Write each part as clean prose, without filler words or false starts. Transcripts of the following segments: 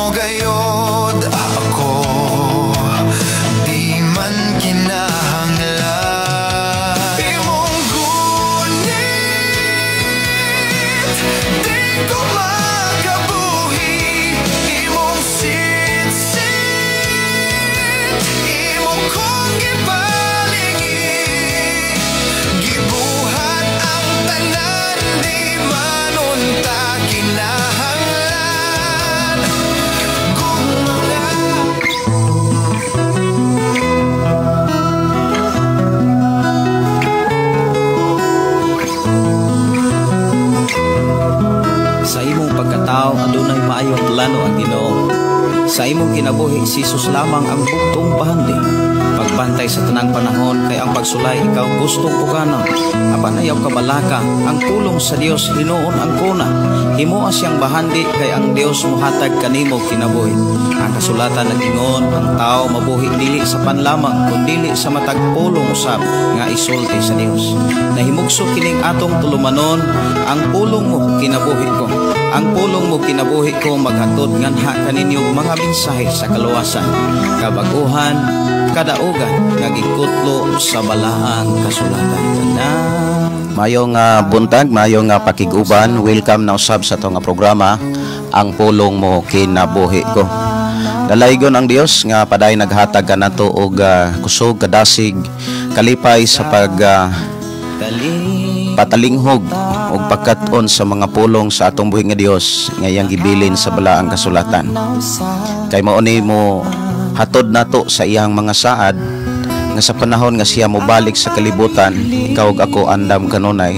Mo gayod ako, di man kinahanglan. Imong gunit, di ko makabuhi. Imong sitsit, imo kong gipalingi. Gibuhat ang tanan, di man unta kinahanglan. Gugma. Sa imong pagkatao adunay maayong plano ang Ginoo. Sa imong kinabuhi, si Jesus lamang ang bugtong bahandi. Pagbantay sa tanang panahon kay ang pagsulay ikaw gustong puganon. Apan ayaw kabalaka, ang pulong sa Dios hinuon ang kuna. Himoa siyang bahandi kay ang Dios mohatag kanimo kinabuhi. Ang kasulatan nag-ingon, ang tao mabuhi dili sa panlamang kundili sa matag pulong usab nga isulti sa Dios. Nahimugso kining atong tulumanon, ang pulong mo kinabuhi ko. Ang pulong mo kinabuhi ko maghatod nganha kaninyo mga mensahe sa kaluwasan, kabaguhan, kadaugan nga gikutlo sa balaang kasulatan. Tanan. Mayong buntag, mayong pakig-uban, welcome na usab sa atong programa Ang Pulong Mo Kinabuhi Ko. Dalaygon ang Dios nga paday naghatag kanato og kusog, kadasig, kalipay sa pag patalinghog og pagkat-on sa mga pulong sa atong buhi nga Dios nga iyang gibilin sa balaang kasulatan. Kay mao ni mo hatod nato sa iyang mga saad nga sa panahon nga siya mobalik sa kalibutan, ikaw ug ako andam kanunay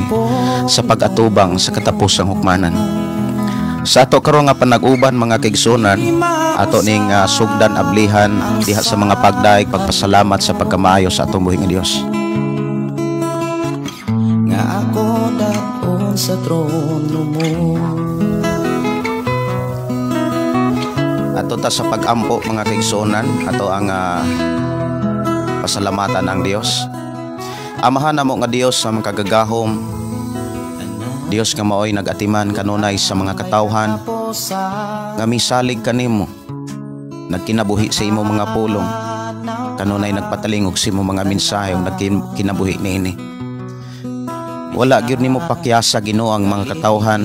sa pag-atubang sa katapusang hukmanan. Sa ato karon nga panag-uban, mga kaigsunan, ato ning sugdan ablihan diha sa mga pagdaig pagpasalamat sa pagkamaayo sa atong buhi nga Dios. Nga ako daon sa trono mo. Ato ta sa pag-ampo, mga kaigsunan, ato ang pasalamatan ang Dios. Amahan namo nga Dios sa mga kagagahom, Dios nga maoy nag-atiman kanunay sa mga katawhan nga misalig kanimo, nagkinabuhi sa imo mga pulong, kanunay nagpatalingog sa imo mga mensahe ug nagkinabuhi niini. Wala gyud nimo pakyasa, Ginoo, ang mga katawhan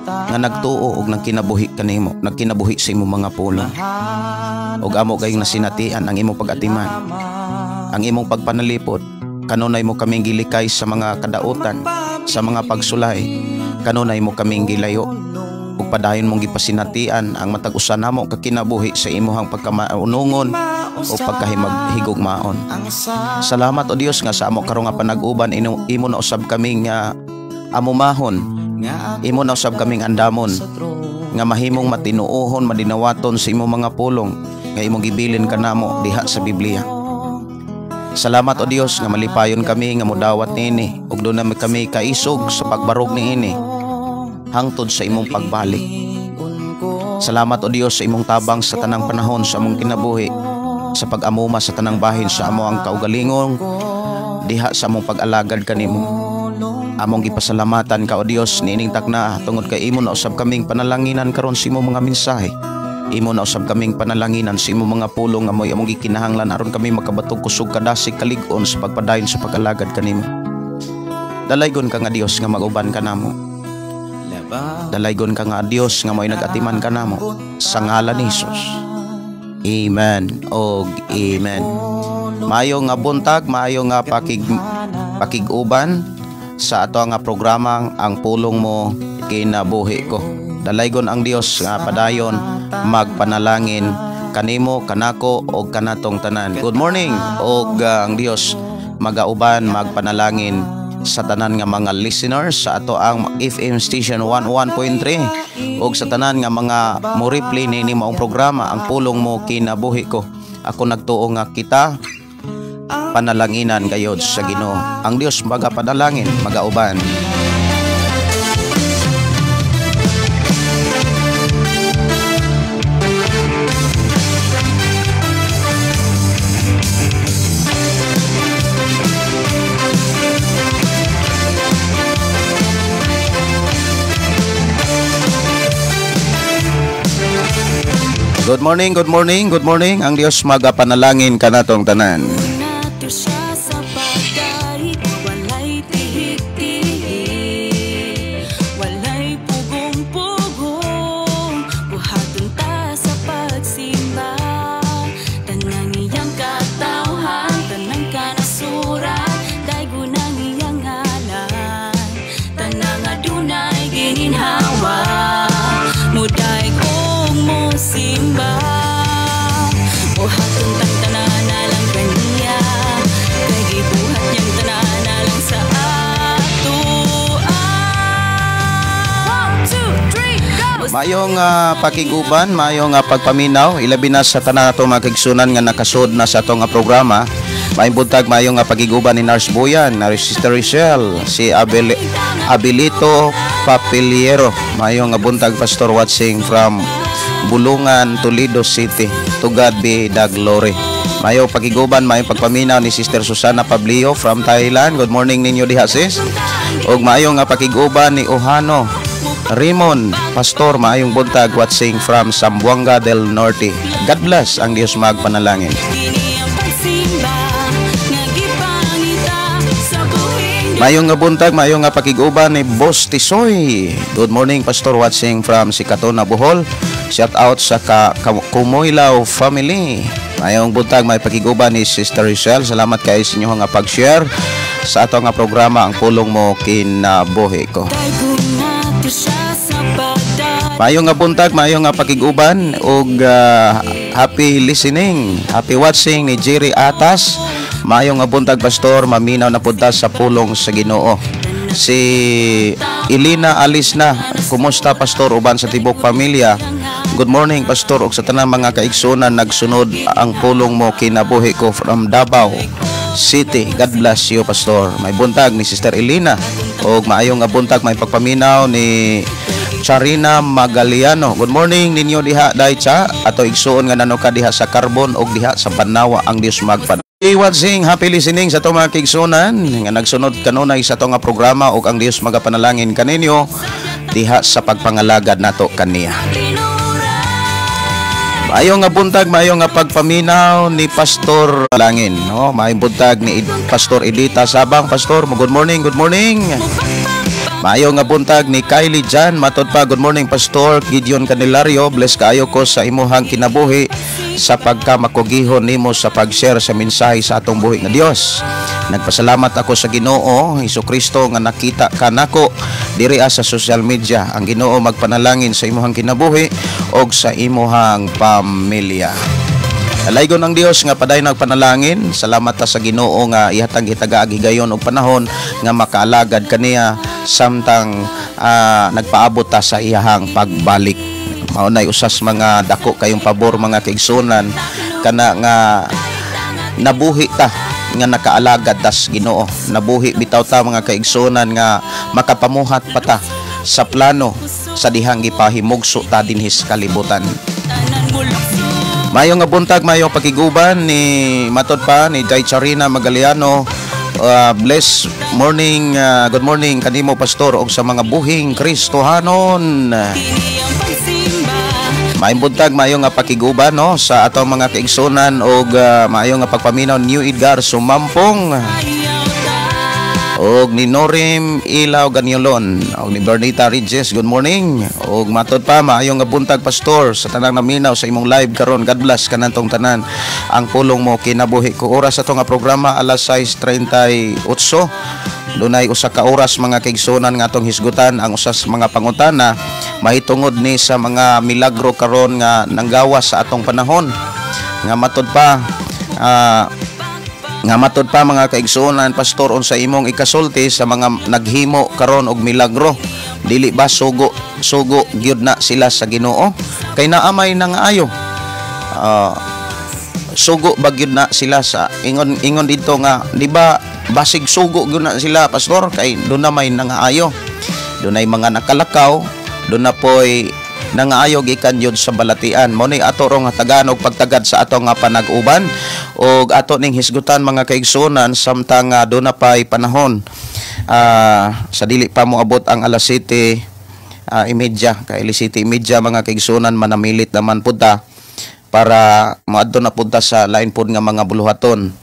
nga nagtuo og nagkinabuhi kanimo, nagkinabuhi sa imo mga pulong. Ug amo kayong nasinatian ang imong pag-atiman, ang imong pagpanalipod. Kanunay mo kaming gilikay sa mga kadautan, sa mga pagsulay. Kanunay mo kaming gilayo ug padayon mong gipasinatian ang matag usa namo kakinabuhi sa imuhang pagkamaunungon o pagkahimag-higugmaon. Salamat o Dios nga sa amo karon nga panag-uban imo na usab kaming amumahon, imo na usab kaming andamon nga mahimong matinuohon, madinawaton sa imong mga pulong nga imong gibilin kanamo diha sa Biblia. Salamat o Dios nga malipayon kami nga modawat niini ug doon na kami kaisog sa pagbarog niini hangtod sa imong pagbalik. Salamat o Dios sa imong tabang sa tanang panahon sa among kinabuhi, sa pag-amuma sa tanang bahin sa amo ang kaugalingong diha sa among pag-alagad kanimo. Among gipasalamatan ka o Dios niining takna tungod kay imo na usab kaming panalanginan karon sa imong mga mensahe. Imo na usab kaming panalanginan sa imong mga pulong nga mo'y among gikinahanglan aron kami makabatog kusog, kadasig, kalig-on sa pagpadayon sa pag-alagad kanimo. Dalaygon ka nga Dios nga mag-uban kanamo. Dalaygon ka nga Dios nga mo'y nag-atiman kanamo sa ngalan ni Jesus. Amen og amen. Maayo nga buntag, maayo nga pakig-uban sa ato nga programang Ang Pulong Mo Kinabuhi Ko. Dalaygon ang Dios nga padayon magpanalangin kanimo, kanako og kanatong tanan. Good morning og ang Dios magauban magpanalangin sa tanan nga mga listeners sa ato ang FM station 11.3 og sa tanan nga mga mo-replay niini maong programa Ang Pulong Mo Kinabuhi Ko. Ako nagtuo nga kita panalanginan gayod sa Ginoo. Ang Dios magapanalangin, magauban. Good morning, good morning, good morning. Ang Dios magapanalangin kanatong tanan. Nato siya sa pagdait, walay tihik-tihik, walay pugong-pugong, buhaton ta sa pagsimba. Tanang iyang katawhan, tanang kanasuran, daygon ang iyang ngalan. Tanang adunay gininhawa, mudaig og mosimba. Buhaton tang tanan alang kaniya, kay gibuhat niyang tanan alang sa atoa. One, two, three, go! Maayong pakiguban, maayong pagpaminaw, ilabi na sa tanan nato mga kaigsunan nga nakasud na sa atong programa. Maayong buntag, maayong pagiguban ni Nars Boyan, na Sister Richelle, si Abilito Papiliero. Maayong buntag, Pastor, watching from Bulungan, Toledo City. To God be the glory. Maayong pagiguban, maayong pagpaminaw ni Sister Susana Pablio from Thailand. Good morning ninyo diha, sis. Ug maayong pakiguban ni Ohano Raymond, Pastor, maayong buntag, watching from Zamboanga del Norte. God bless, ang Dios magpanalangin. Kini ang pagsimba nga gipangita sa buhing. Maayong nga buntag, maayong nga pakiguban ni Boss Tisoy. Good morning, Pastor, watching from Sikatuna, Bohol. Shout out sa Kumoylaw family. Maayong buntag, may pakiguban ni Sister Richelle. Salamat kay sa inyong nga pag-share sa ato nga programa, Ang Pulong Mo Kinabuhi Ko. Daygon nato siya sa pagdait. Maayong nga buntag, maayong nga pakiguban ug happy listening, happy watching ni Jerry Atas. Maayong nga buntag, Pastor, maminaw na pud ta sa pulong sa Ginoo. Si Elena Alis na, kumusta, Pastor, uban sa tibok pamilya? Good morning, Pastor, ug sa tanang mga kaigsunan nagsunod Ang Pulong Mo Kinabuhi Ko from Davao City. God bless you, Pastor. May buntag ni Sister Elena ug maayong nga buntag, may pagpaminaw ni Charina Magaliano. Good morning ninyo diha, Day Cha. Ato igsuon nga nano ka diha sa Carbon og diha sa Banawa, ang Dios magpan. Hey, watching, happy listening sa atong mga kaigsunan nga nagsunod kanunay sa atong nga programa ug ang Dios magapanalangin kaninyo diha sa pagpangalagad nato kaniya. Maayong nga buntag, maayong nga pagpaminaw ni Pastor Langin, no? Maayong buntag ni Pastor Edita Sabang. Pastor, good morning, good morning. Maayong nga buntag ni Kylie Jan. Matod pa, good morning, Pastor Gideon Candelario. Bless kaayo ko sa imuhang kinabuhi sa pagkamakugihon nimo sa pag-share sa mensahe sa atong buhi nga Dios. Nagpasalamat ako sa Ginoo Hesus Kristo nga nakita ka nako diri sa social media. Ang Ginoo magpanalangin sa imuhang kinabuhi og sa imuhang pamilya. Alaygon ang Dios nga padayon nagpanalangin. Salamat ta sa Ginoo nga ihatag hitagaag higayon og panahon nga makaalagad kaniya samtang nagpaabot ta sa iyahang pagbalik. Mao nay usas mga dako kayong pabor, mga kaigsunan, kana nga nabuhi ta nga nakaalagad tas Ginoo. Nabuhi bitaw ta, mga kaigsunan, nga makapamuhat pa ta sa plano sa dihang gipahimugso ta dinhi sa kalibutan. Maayong nga buntag, maayong pakiguban ni matod pa ni Jai Charina Magaliano. Bless morning, good morning kanimo, Pastor, og sa mga buhing Kristohanon. Maayong buntag, maayong nga pakiguban, no, sa atong mga kaigsunan og maayong nga pagpaminaw New Edgar Sumampong og ni Norim Ilaw Ganyolon og ni Bernita Ridges, good morning. Og matod pa, maayong nga buntag, Pastor, sa tanang naminaw sa imong live karon. God bless kanantong tanan. Ang Pulong Mo Kinabuhi Ko. Oras ato nga programa alas 6:38. Dunay usa ka oras, mga kaigsunan, nga atong hisgutan ang usas mga pangutana mahitungod ni sa mga milagro karon nga nanggawas sa atong panahon. Nga matod pa, mga kaigsuonan, Pastor, unsa imong ikasulti sa mga naghimo karon og milagro? Dili ba sugo sugo gyud na sila sa Ginoo kay naamay nang ayo? Sugo ba gyud na sila sa ingon ingon dito nga di ba basig sugo gyud na sila, Pastor, kay doon na may nangaayo, dunay mga nakalakaw, doon na poy nangaayo gikan yun sa balatian? Mo ni ato rong hatagan og pagtagad sa ato nga panag-uban og ato ning hisgutan, mga kaigsuonan, samtang doon na pay panahon sa dili pa moabot ang alas 7:30, kay alas 7:30, mga kaigsuonan, manamilit naman pud ta. Para moadto na pud ta sa lain pod nga mga buluhaton.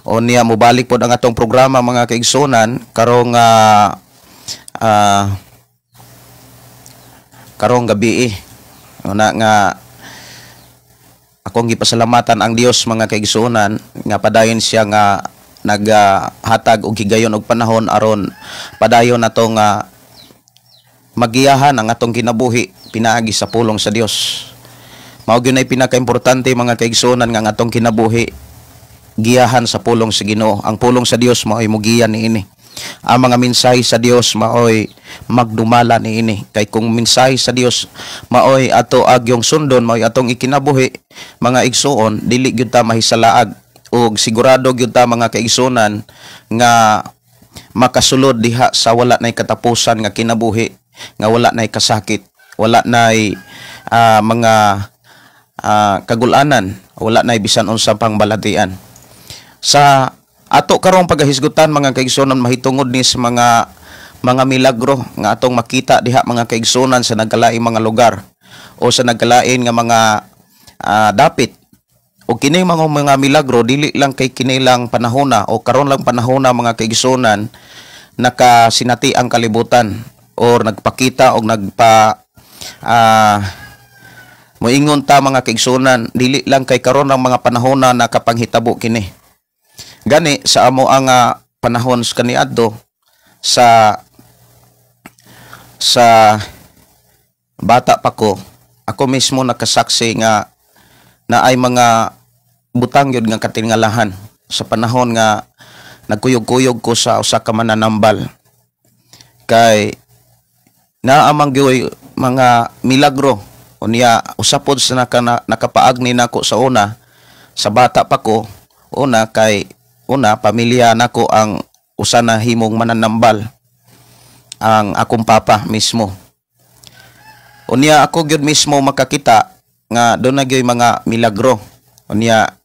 O niya, mobalik pod ang atong programa, mga kaigsunan, karong karong gabi eh. Una nga akong gipasalamatan ang Dios, mga kaigsuonan, nga padayon siya nga naghatag og higayon og panahon aron padayon nato nga magiyahan ang atong kinabuhi pinaagi sa pulong sa Dios. Mao gyud nay pinakaimportante, mga kaigsuonan, nga ang atong kinabuhi giyahan sa pulong sa Ginoo. Ang pulong sa Dios mao'y mugiya niini. Ang mga mensahe sa Dios mao'y magdumala niini. Kay kung mensahe sa Dios mao'y ato agyong sundon, mao'y atong ikinabuhi, mga igsuon, dili gyud ta mahisalaag ug sigurado gyud ta, mga kaigsuonan, nga makasulod diha sa wala nay katapusan nga kinabuhi, nga wala nay kasakit, wala nay mga kagulanan, wala nay bisan unsa pang balatian. Sa ato karong pagahisgutan, mga kaigsuonan, mahitungod ni sa mga milagro nga atong makita diha, mga kaigsuonan, sa nagkalaing mga lugar o sa nagkalain nga mga dapit. O kini mga milagro, dili lang kay kini lang panahona o karon lang panahona, mga kaigsuonan, nakasinati ang kalibutan or nagpakita og nagpa moingon ta, mga kaigsuonan, dili lang kay karon ang mga panahona nakapanghitabo kini. Gani sa amo ang panahon sa kaniadto sa bata pa ko, ako mismo nakasaksi nga naay mga butang yun nga katingalahan sa panahon nga nagkuyog-kuyog ko sa usa ka mananambal, kay naa man gyoy mga milagro. Unya usa pod sa nakapaagni nako sa una, sa bata pa ko, una kay una pamilya nako ang usa na himong mananambal, ang akong papa mismo. Unya ako gyud mismo makakita nga doon na gyoy mga milagro. Unya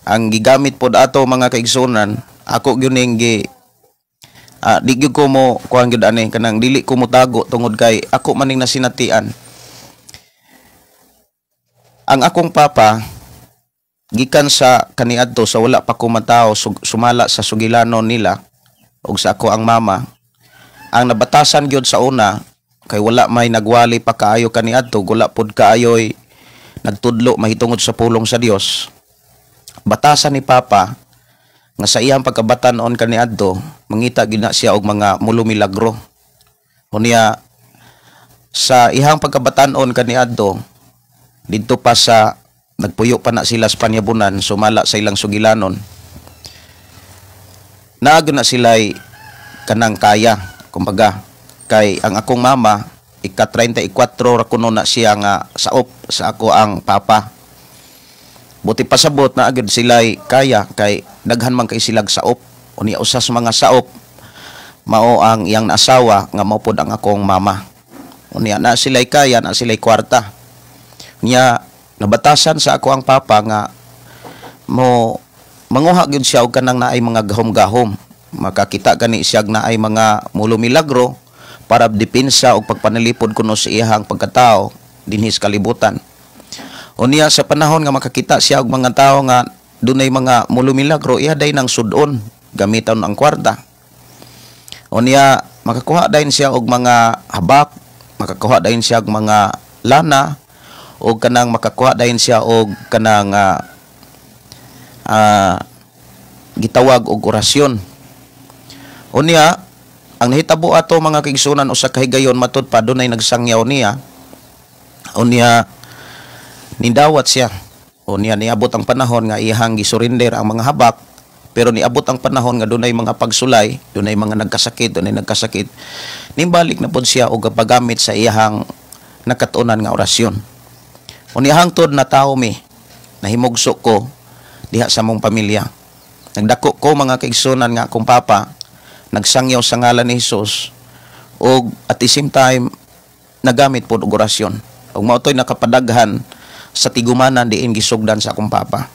ang gigamit pod ato, mga kaigsuonan, ako gyud ning gi di gyud ko mo kuan gyud ani, kanang dili ko motago tungod kay ako maning nasinatian. Ang akong papa, gikan sa kaniadto sa wala pa ko matao, sumala sa sugilanon nila ug sa ako ang mama, ang nabatasan gyud sa una, kay wala may nagwali pa kaayo kaniadto, wala pud kaayoy nagtudlo mahitungod sa pulong sa Dios. Batasan ni papa nga sa iyang pagkabatan-on kaniadto, mangita gyud na siya og mga mulumilagro. Unya sa iyang pagkabatan-on kaniadto, didto pa sa nagpuyo pa na sila sa Panyabunan, sumala sa ilang sugilanon, naag na sila'y kanang kaya kumbaga, kay ang akong mama, ika 34 ra kuno na siya nga saop sa ako ang papa. Buti pasabot na agad sila'y kaya kay daghan man kay silag saop. Unya usa sa mga saop mao ang iyang naasawa nga mao pod ang akong mama. Unya na sila'y kaya, na sila'y kwarta. Niya nabatasan sa ako ang papa nga mo manguha gyud siya og kanang naay mga gahom-gahom, makakita gani siya naay mga mulumilagro para depensa og pagpanalipod kuno sa iyahang pagkatao dinhi sa kalibutan. Unya sa panahon nga makakita siya og mga tawo nga dunay mga mulumilagro, iya day nang sud-on, gamiton ang kwarta. Unya makakuha dayon siya og mga habak, makakuha dayon siya og mga lana, o kanang makakuha dayon siya og kanang gitawag og orasyon. Unya ang nahitabo ato, mga kaigsunan, usa ka higayon, matud pa dunay nagsangyaw niya. Unya nindawat siya. Unya niabot ang panahon nga iyahang gisurrender ang mga habak, pero niabot ang panahon nga dunay mga pagsulay, dunay mga nagkasakit, dunay nagkasakit, nimbalik na pod siya og paggamit sa iyahang nakatunan nga orasyon. Unya hangtod na tao mi, nahimugso ko diha sa mong pamilya. Nagdako ko, mga kaigsunan, nga akong papa nagsangyaw sa ngalan ni Jesus og at the same time nagamit pod og orasyon. Ug mao to'y nakapadaghan sa tigumanan diin gisugdan sa akong papa.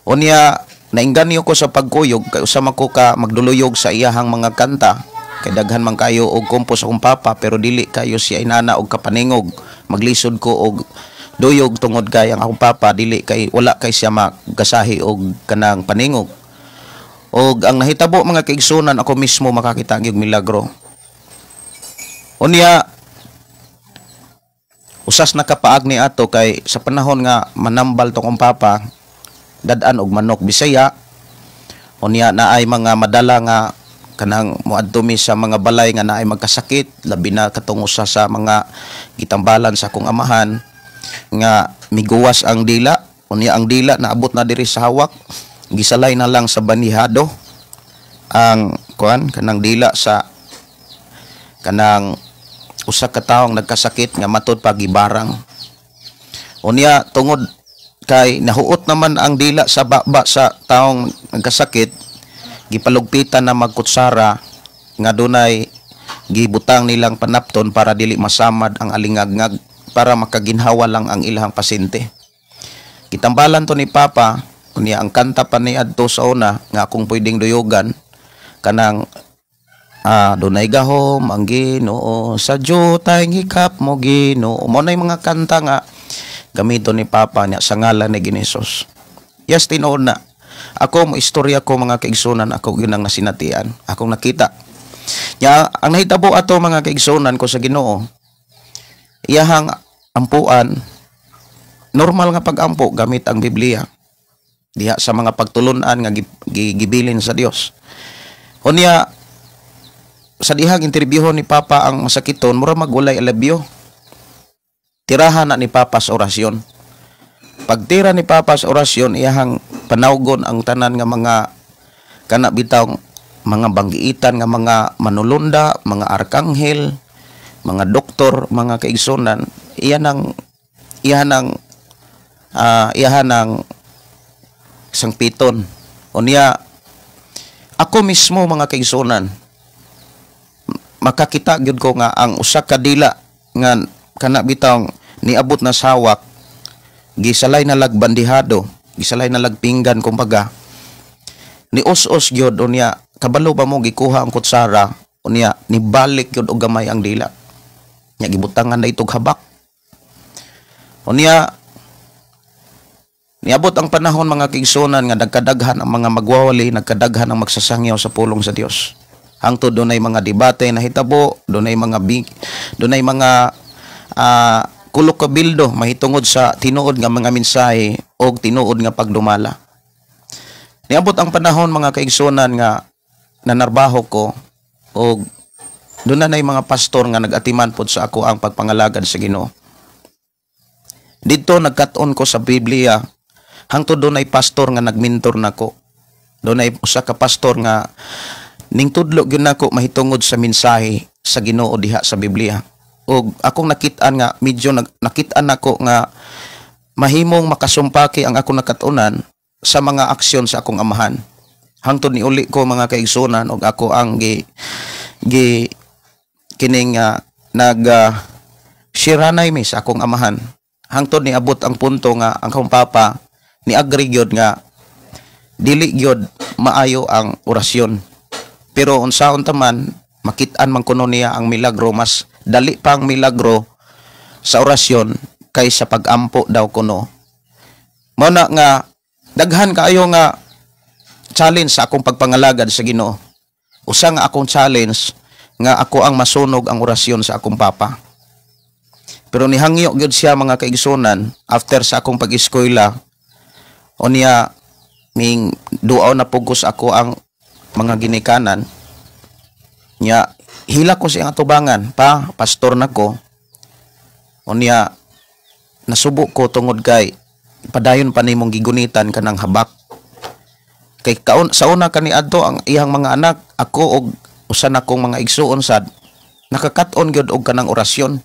Unya nainganyo ko sa pagkuyog kay usa man ko ka magduluyog sa iyahang mga kanta, kay daghan man kayo og kompos akong papa, pero dili kayo siya inana og kapaningog. Maglisod ko og duyog tungod kay ang akong papa dili kay wala kay siya magasahi og kanang paningog. Og ang nahitabo, mga kaigsunan, ako mismo makakita og milagro. Unya usas nakapaag ni ato kay sa panahon nga manambal tong akong papa, dad-an og manok Bisaya. Unya naay mga madala nga kanang moadto mi sa mga balay nga naay magkasakit, labi na katong usa sa mga gitambalan sa akong amahan nga miguwas ang dila. Unya ang dila naabot na diri sa hawak, gisalay na lang sa banihado ang kuan, kanang dila sa kanang usa ka tawong nagkasakit nga matud pa gibarang. Unya tungod kay nahuot naman ang dila sa baba sa taong nagkasakit, gipalugpitan na magkutsara nga dunay gibutang nilang panapton para dili masamad ang alingagngag, para makaginhawa lang ang ilahang pasyente. Gitambalan to ni Papa. Unya ang kanta pa ni adto sa una nga akong pwedeng duyogan, kanang dunay gahom ang Ginoo sa jutay hikap mo, Ginoo. Mo na mga kanta nga gamiton ni Papa niya sa ngalan ni Ginesos. Yes, tinuod na. Ako mo istorya ko, mga kaigsunan, ako ginang nasinatian, akong nakita. Nya ang nahitabo ato, mga kaigsunan ko sa Ginoo, iyahang ampuan, normal nga pagampo gamit ang Biblia diha sa mga pagtulunan nga gibilin sa Dios. Unya sa dihang interviewon ni Papa ang masakiton, mura magulay alabyo. Tirahan na ni Papa sa orasyon. Pagtira ni Papa sa orasyon, iyahang panawgon ang tanan nga mga kana bitaw mga banggiitan nga mga manulunda, mga arkanghel, mga doktor, mga kaigsunan, iyahan ang sangpiton. Unya ako mismo, mga kaigsunan, makakita gyud ko nga ang usa ka dila nga kana bitaw niabot na sa hawak, gisalay na lag bandihado, gisalay na lag pinggan kumbaga, ni os-os gyud. Unya kabalo ba mo, gikuha ang kutsara, unya nibalik gyud og gamay ang dila nya, gibutangan na itog habak. Unya niabot ang panahon, mga kaigsunan, nga nagkadaghan ang mga magwawali, nagkadaghan ang magsasangyaw sa pulong sa Dios. Hangtod dunay mga debate na hitabo, dunay mga kulok kabildo mahitungod sa tinuod nga mga mensahe o tinuod nga pagdumala. Niabot ang panahon, mga kaigsunan, nga nanarbaho ko og doon na mga pastor nga nag-atiman pod sa ako ang pagpangalagad sa Ginoo. Didto nagkat-on ko sa Biblia hangtod dunay pastor nga nagmentor nako. Dunay usa ka pastor nga ning tudlo gyud nako mahitungod sa mensahe sa Ginoo diha sa Biblia. Og akong nakit-an nga medyo nakit-an nako nga mahimong makasumpaki ang akong nakat-unan sa mga aksyon sa akong amahan. Hangtod ni uli ko, mga kaigsunan, og ako ang gi gi kining nag shiranay mi sa akong amahan. Hangtod ni abot ang punto nga ang akong papa ni agree gyud nga dili gyud maayo ang orasyon. Pero unsaon ta man, makit-an man kuno niya ang milagro, mas dali pa ang milagro sa orasyon kaysa pagampo daw kuno. Mao na nga daghan kaayo nga challenge sa akong pagpangalagad sa Ginoo. Usa nga akong challenge nga ako ang masunog ang orasyon sa akong papa. Pero nihangyo gyud siya, mga kaigsunan, after sa akong pag-eskwela. Unya ning duaw na pugos ako ang mga ginikanan. Nya hila ko siyang atubangan, "Pa, pastor na ko. Unya nasubo ko tungod kay padayon pa nimong gigunitan kanang habak." Kay kaon sa una kani adto ang iyang mga anak, ako og usa na kong mga igsuon sad, nakakat-on gyud og kanang orasyon.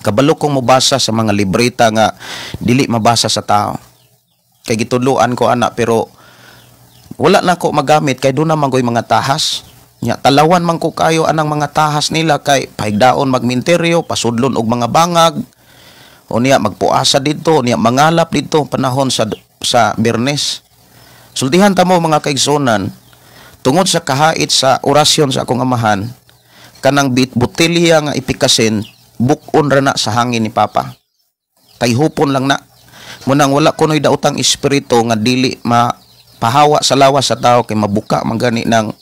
Kabalo kong mobasa sa mga libreta nga dili mabasa sa tao. Kay gitudloan ko ana, pero wala na ko magamit kay doon na man ko'y mga tahas. Nya talawan man ko kayo anang mga tahas nila kay pahigdaon magminteryo, pasudlon og mga bangag. O niya magpuasa dito, niya mangalap dito panahon sa Biyernes. Sultihan ta mo, mga kaigsunan, tungod sa kahait sa orasyon sa akong amahan, kanang bit botelya nga ipikasin, bukon ra na sa hangin ni Papa. Tayhopon lang na. Munang wala kuno'y daotang espiritu nga dili mapahawa sa lawas sa tao kay mabuka man gani ng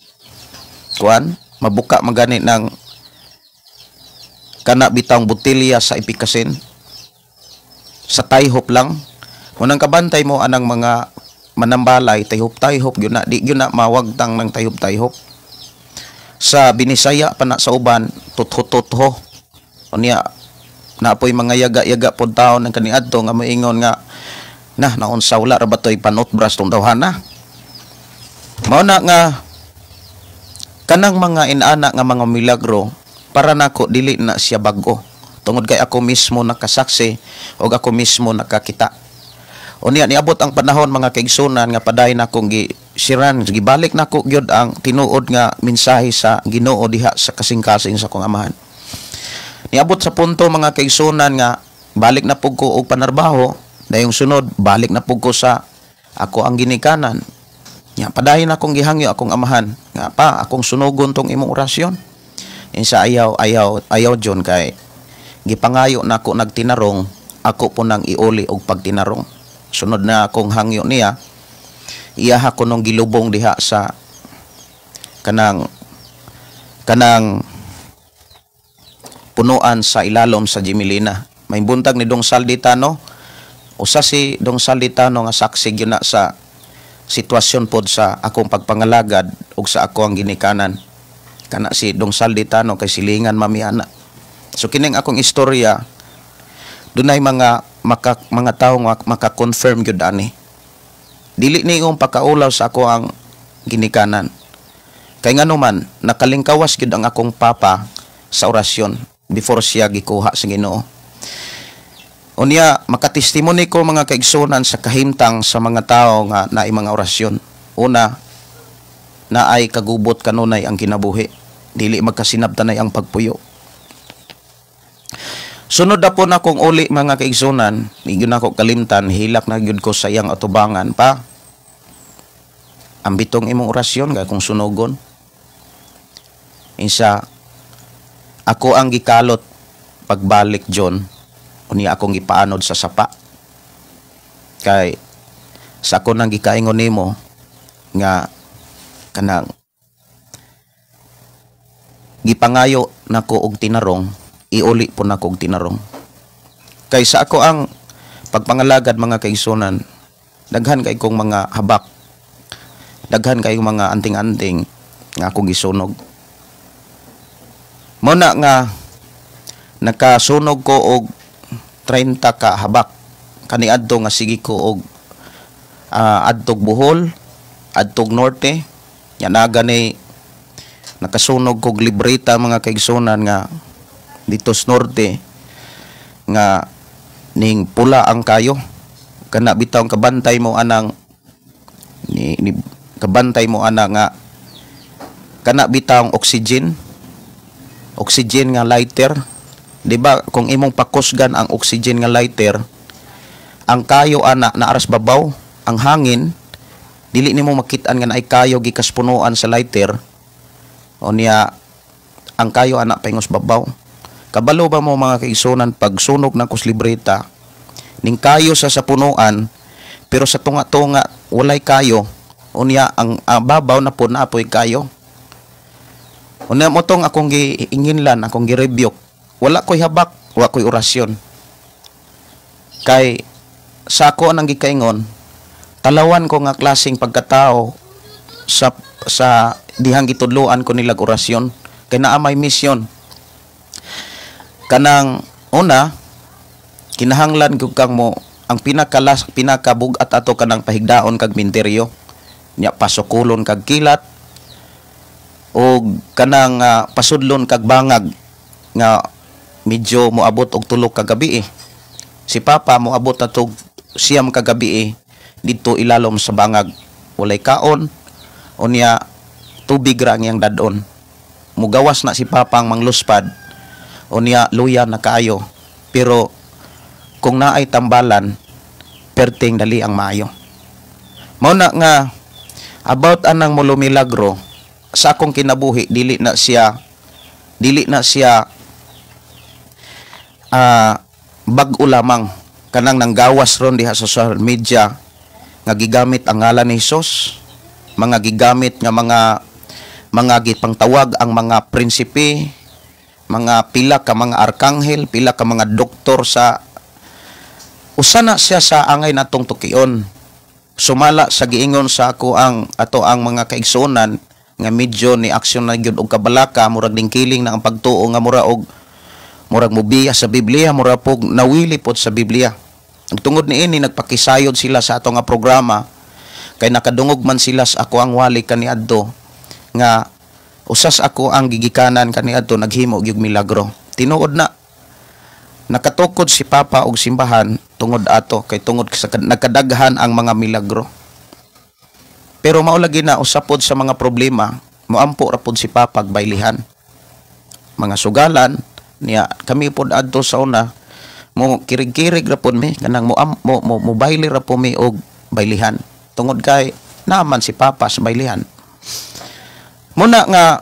kuan, mabuka man gani ng kana bitang botelya sa ipikasin sa tayhop lang. Munang kabantay mo anang mga manambalay, tayhop-tayhop gyud na, di gyud na mawagtang ng tayhop-tayhop. Sa Binisaya pa na sa uban, tutho-tutho. Unya naapoy mga yaga-yaga pod taon ng kaniadto nga moingon nga na naunsa, wala ra ba to'y panutbras tong tawhana. Mao na nga kanang mga inana nga mga milagro, para nako dili na siya bag-o tungod kay ako mismo nakasaksi og ako mismo nakakita. Unya niabot ang panahon, mga kaigsunan, nga padayon akong gisiran, gibalik nako gyud ang tinuod nga mensahe sa Ginoo diha sa kasing-kasing sa akong amahan. Niabot sa punto, mga kaigsunan, nga balik na pug ko og panarbaho, dayong sunod balik na pug ko sa ako ang ginikanan. Nya padayon akong gihangyo akong amahan nga, "Pa, akong sunugon tong imong orasyon." Insa, "Ayaw, ayaw, ayaw, John, kay gipangayo nako nagtinarong, ako po nang iuli og pagtinarong." Sunod na akong hangyo niya, iyaha ko nung gilubong diha sa kanang kanang punuan sa ilalom sa Jimilina. May buntag ni Dong Salditano, usa si Dong Salditano nga saksi gyud na sa sitwasyon pod sa akong pagpangalagad ug sa ako ang ginikanan. Kana si Dong Salditano kay silingan mami ana. So kining akong istorya, dunay mga tawo nga maka-confirm gyud ani. Dili ni imong pakaulaw sa ako ang ginikanan. Kay ngano man nakalingkawas gyud ang akong papa sa orasyon before siya gikuha sa Ginoo. Unya makatestimony ko, mga kaigsunan, sa kahimtang sa mga tao nga naay mga orasyon. Una, naay kagubot kanunay ang kinabuhi. Dili magkasinabtanay ang pagpuyo. Sunod na po na kong uli, mga kaigsunan, di gyud nako kalimtan, hilak na gyud ko sa iyang atubangan, "Pa, ambitong imong orasyon kay kung sunugon." Insa, "Ako ang gikalot pagbalik, John, unya akong gipaanod sa sapa. Kay sa ako nang gikaingon nimo nga kanang gipangayo nako og tinarong, iuli po nako og tinarong." Kay sa ako ang pagpangalagad, mga kaigsunan, daghan kay kong mga habak, daghan kay mga anting-anting nga akong gisunog. Mo na nga nakasunog ko og 30 ka habak kaniadto nga sige ko og adtog Bohol, adtog Norte. Yan ni nakasunog kog libreta, mga kaigsunan, nga dito sa Norte nga ning pula ang kayo, kana bitaw kabantay mo anang ni kabantay mo ana nga kana bitawng oxygen, oxygen nga lighter. Di ba kung imong pakusgan ang oxygen nga lighter, ang kayo ana naaras babaw ang hangin, dili nimo makit-an nga naay kayo gikas punuan sa lighter. O niya ang kayo ana paingos babaw. Kabalo ba mo, mga kaigsunan, pag sunog ng kus libreta, ning kayo sa punuan, pero sa tunga-tunga walay kayo? Unya ang babaw na po na apoy kayo. Unya mo tong akong giinginlan, akong gi-rebuke. Wala ko'y habak, wa ko'y orasyon. Kay sa ako ang gikaingon, talawan ko nga klaseng pagkatao sa dihang gitudloan ko nilag orasyon kay naa may misyon. Kanang una, kinahanglan gyud kang mo ang pinakalas pinakabugat ato kanang pahigdaon kag minteryo, nya pasukulon kag kilat og kanang pasudlon kag bangag nga medyo moabot og 3 ka gabi eh. Si Papa moabot na tog 9 ka gabi eh, didto ilalom sa bangag, walay kaon, unya tubig ra ang iyang dadon. Mugawas na si Papa ang mangluspad, unya luya na kaayo, pero kung naay tambalan, perting dali ang maayo. Mao na nga about anang mulumilagro sa akong kinabuhi, dili na siya bag-o lamang. Kanang nanggawas ron diha sa social media nga gigamit ang ngalan ni Hesus, mga gigamit nga mga gipangtawag ang mga prinsipe, mga pila ka mga arkanghel, pila ka mga doktor sa usa na siya sa angay natong tukion. Sumala sa giingon sa ako ang ato ang mga kaigsuonan nga medyo ni aksyon na gyud og kabalaka, murag dingkiling na ang pagtuo nga mura og murag mubiya sa Biblia, mura pog nawili pod sa Biblia. Ug tungod niini nagpakisayod sila sa ato nga programa kay nakadungog man sila sa ako ang wali kaniadto nga usas ako ang gigikanan kaniadto naghimo gyud milagro. Tinuod na nakatukod si Papa og simbahan tungod ato kay tungod sa nagkadaghan ang mga milagro. Pero mao lagi na usa pod sa mga problema, moampo ra pod si Papa baylihan. Mga sugalan niya kami pod adto sa una mo kirig-kirig ra pod mi kanang mo mo, mo, mo bayle ra po mi og baylihan tungod kay naman si Papa sa baylihan. Muna nga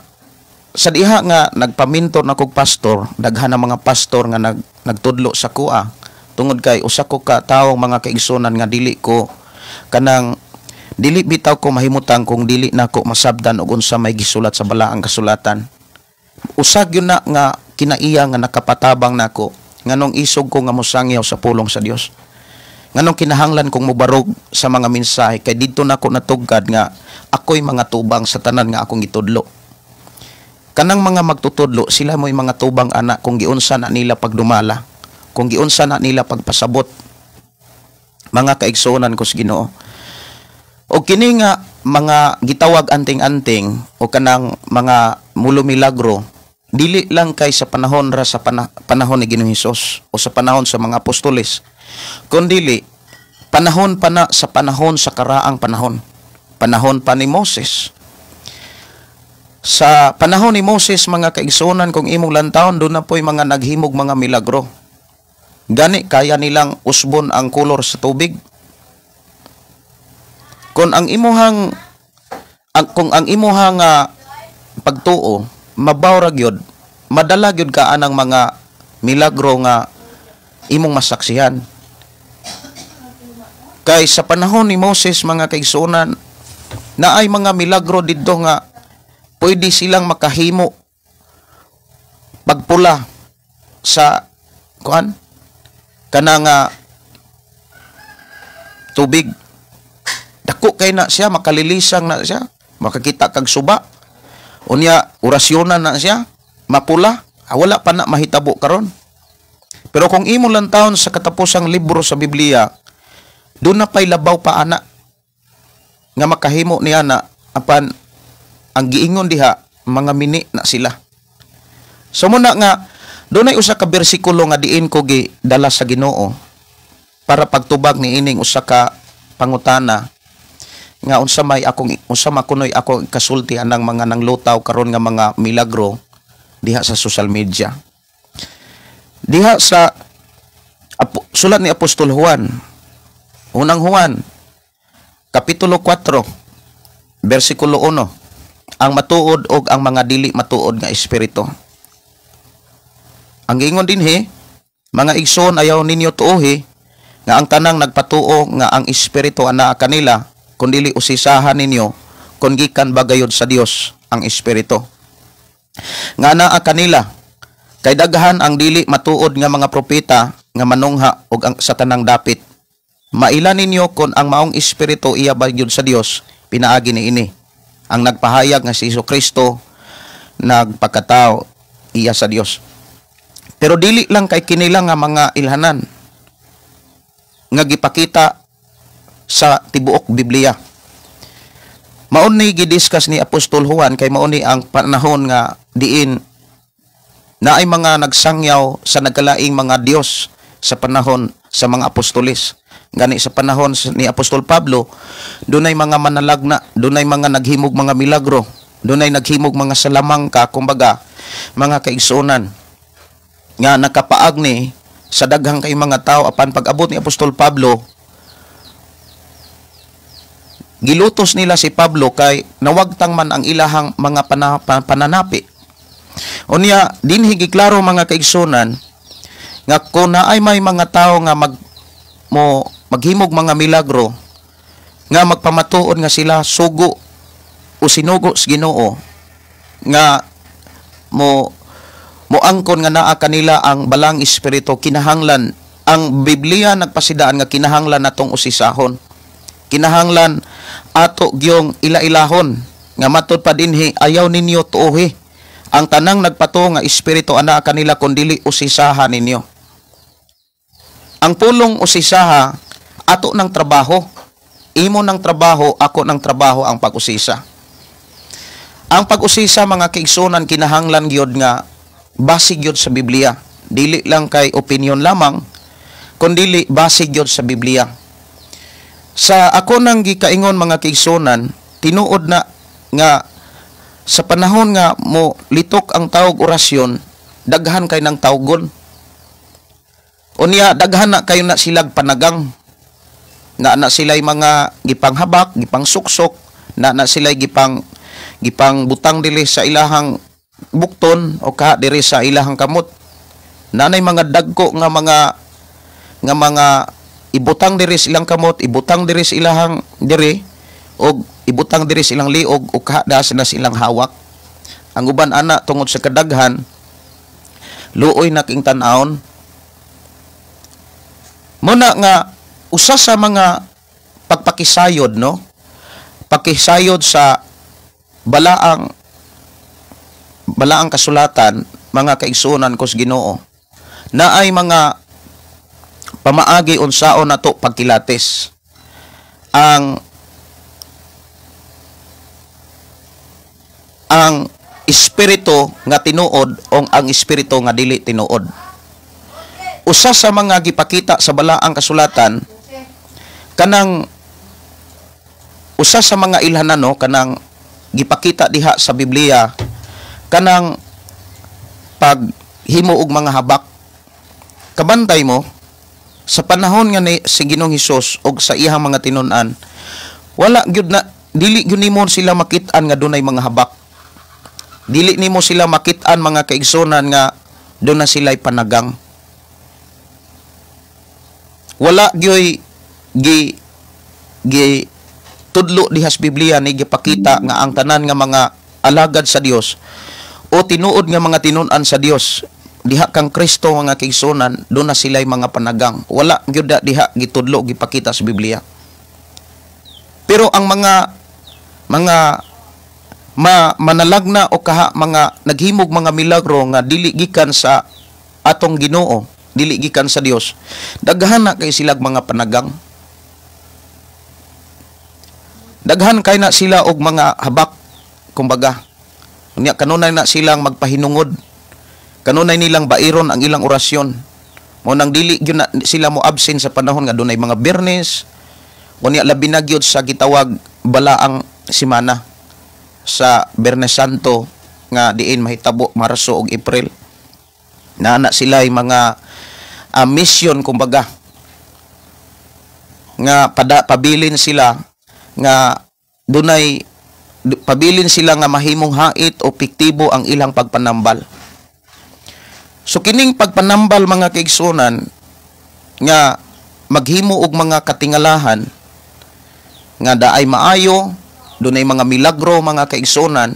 sa diha nga nagpamintor na kog pastor, daghan ang mga pastor nga nagtudlo sa kuha tungod kay usa ko ka tawo, mga kaigsunan, nga dili ko kanang dili bitaw ko mahimutang kung dili nako masabdan og unsa may gisulat sa balaang kasulatan. Usa gyud na nga kinaiya nga nakapatabang nako nganong isog ko nga mosangyaw sa pulong sa Dios, nganong kinahanglan kong mobarog sa mga mensahe, kay didto nako natugkad nga ako'y mga tubang sa tanan nga akong gitudlo. Kanang mga magtutudlo sila mo'y mga tubang ana kung giunsa na nila pagdumala, kung giunsa na nila pagpasabot, mga kaigsuonan ko sa Ginoo. O kini nga mga gitawag anting-anting o kanang mga mulumilagro, dili lang kay sa panahon ra sa panahon ni Ginoong Hesus o sa panahon sa mga apostoles, kundili panahon pa na sa panahon sa karaang panahon, panahon pa ni Moses. Sa panahon ni Moses, mga kaigsuonan, kung imong lantawon, doon na po'y mga naghimog mga milagro. Gani kaya nilang usbon ang kolor sa tubig. Kung ang imuhang pagtuo mabaw ra gyud, madala gyud ka anang mga milagro nga imong masaksihan. Kay sa panahon ni Moses, mga kaigsuonan, naay mga milagro didto nga pwede silang makahimo pagpula sa kuan kanang tubig. Dako kay na siya, makalilisang na siya, makakita kag suba. Unya orasyonan na siya, mapula. Wala pa na mahitabo karon. Pero kung imo lang taon sa katapusang libro sa Biblia, doon na pa'y labaw pa ana nga makahimo ni ana, apan ang giingon diha mga mini na sila. So muna nga dunay usa ka bersikulo nga diin ko gidala sa Ginoo para pagtubag ni ining usa ka pangutana nga unsa may akong unsa makunoy ako kasulti anang mga nanglutaw karon nga mga milagro diha sa social media. Diha sa sulat ni Apostol Juan, Unang Juan, Kapitulo 4, versikulo 1, ang matuod og ang mga dili matuod nga espiritu. Ang giingon dinhi, "Mga igsoon, ayaw ninyo tuohi nga ang tanang nagpatuo nga ang espiritu anaa kanila, kundili usisahan ninyo kung gikan ba gayud sa Dios ang espiritu nga anaa kanila, kay daghan ang dili matuod nga mga propeta nga manungha og ang sa tanang dapit. Maila ninyo kung ang maong espiritu iya ba gyud sa Dios pinaagi niini. Ang nagpahayag nga si Kristo nagpakatao iya sa Dios." Pero dili lang kay kinila nga mga ilhanan nga gipakita sa tibuok Biblia. Mao ni gidiscuss ni Apostol Juan kay mao ni ang panahon nga diin naay mga nagsangyaw sa nagkalaing mga Dios sa panahon sa mga apostoles. Gani sa panahon ni Apostol Pablo, dunay mga manalagna, dunay mga naghimog mga milagro, dunay naghimog mga salamangka, kumbaga mga kaigsuonan nga nakapaag ni sa daghang kay mga tao, apan pag-abot ni Apostol Pablo, gilutos nila si Pablo kay nawagtang man ang ilahang mga pananapi. Unya dinhi giklaro, mga kaigsunan, nga kung naay may mga tao nga mo maghimog mga milagro nga magpamatuod nga sila sugo o sinugo sa Ginoo, nga mo moangkon nga naa kanila ang balang espiritu, kinahanglan ang Biblia nagpasidaan nga kinahanglan natong usisahon, kinahanglan ato gyong ila-ilahon nga matud pa dinhi, ayaw ninyo tuohi ang tanang nagpatuo nga espiritu anaa kanila kun dili usisaha ninyo. Ang pulong usisaha, ato ng trabaho, imo ng trabaho, ako ng trabaho ang pag-usisa. Ang pag-usisa, mga kaigsunan, kinahanglan gyud nga base gyud sa Biblia. Dili lang kay opinion lamang, kundili base gyud sa Biblia. Sa ako nang gikaingon, mga kaigsunan, tinuod na nga sa panahon nga mo litok ang tawag orasyon, daghan kay ng tawgon. Unya daghan na kayo na silag panagang. Na na sila'y mga gipanghabak, gipangsuksok, na na sila'y gipang butang dili sa ilahang bukton o ka diri sa ilahang kamot. Nanay mga dagko nga mga ibutang diri sa ilang kamot, ibutang diri sa ilahang diri og ibutang diri sa ilang liog o ka da na sa ilang hawak. Ang uban ana tungod sa kadaghan, luoy na king tan-awon. Muna nga usa sa mga pagpakisayod, no? Pakisayod sa balaang kasulatan, mga kaigsuonan ko sa Ginoo, na ay mga pamaagi unsaon nato pagkilatis ang espiritu nga tinuod o ang espiritu nga dili tinuod. Usa sa mga gipakita sa balaang kasulatan kanang usa sa mga ilhanan, no, kanang gipakita diha sa Biblia kanang paghimo og mga habak. Kabantay mo sa panahon nga ni si Ginoong Hesus og sa iyang mga tinun-an, wala gyud na, dili gyud nimo sila makit-an nga dunay mga habak. Dili nimo sila makit-an, mga kaigsunan, nga duna sila'y panagang. Wala gyoy gi gi tudlo diha sa Biblia ni gipakita nga ang tanan nga mga alagad sa Dios o tinuod nga mga tinun-an sa Dios diha kang Kristo, mga kaigsunan, duna sila'y mga panagang. Wala gyud diha gitudlo gipakita sa Biblia. Pero ang mga manalagna o kaha mga naghimog mga milagro nga dili gikan sa atong Ginoo, dili gikan sa Dios, daghan na kay silag mga panagang. Daghan kay na sila og mga habak, kumbaga. Unya kanunay na silang magpahinungod. Kanunay nilang bairon ang ilang orasyon. Mo nang dili gyud na sila mo absent sa panahon nga dunay mga Biyernes. Unya labi na gyud sa gitawag balaang simana sa Biyernes Santo nga diin mahitabo Marso ug April. Naa na sila mga mission, kumbaga, nga pabilin sila nga dunay pabilin sila nga mahimong hait o piktibo ang ilang pagpanambal. So kining pagpanambal, mga kaigsunan, nga maghimo og mga katingalahan nga daay maayo, dunay mga milagro, mga kaigsunan,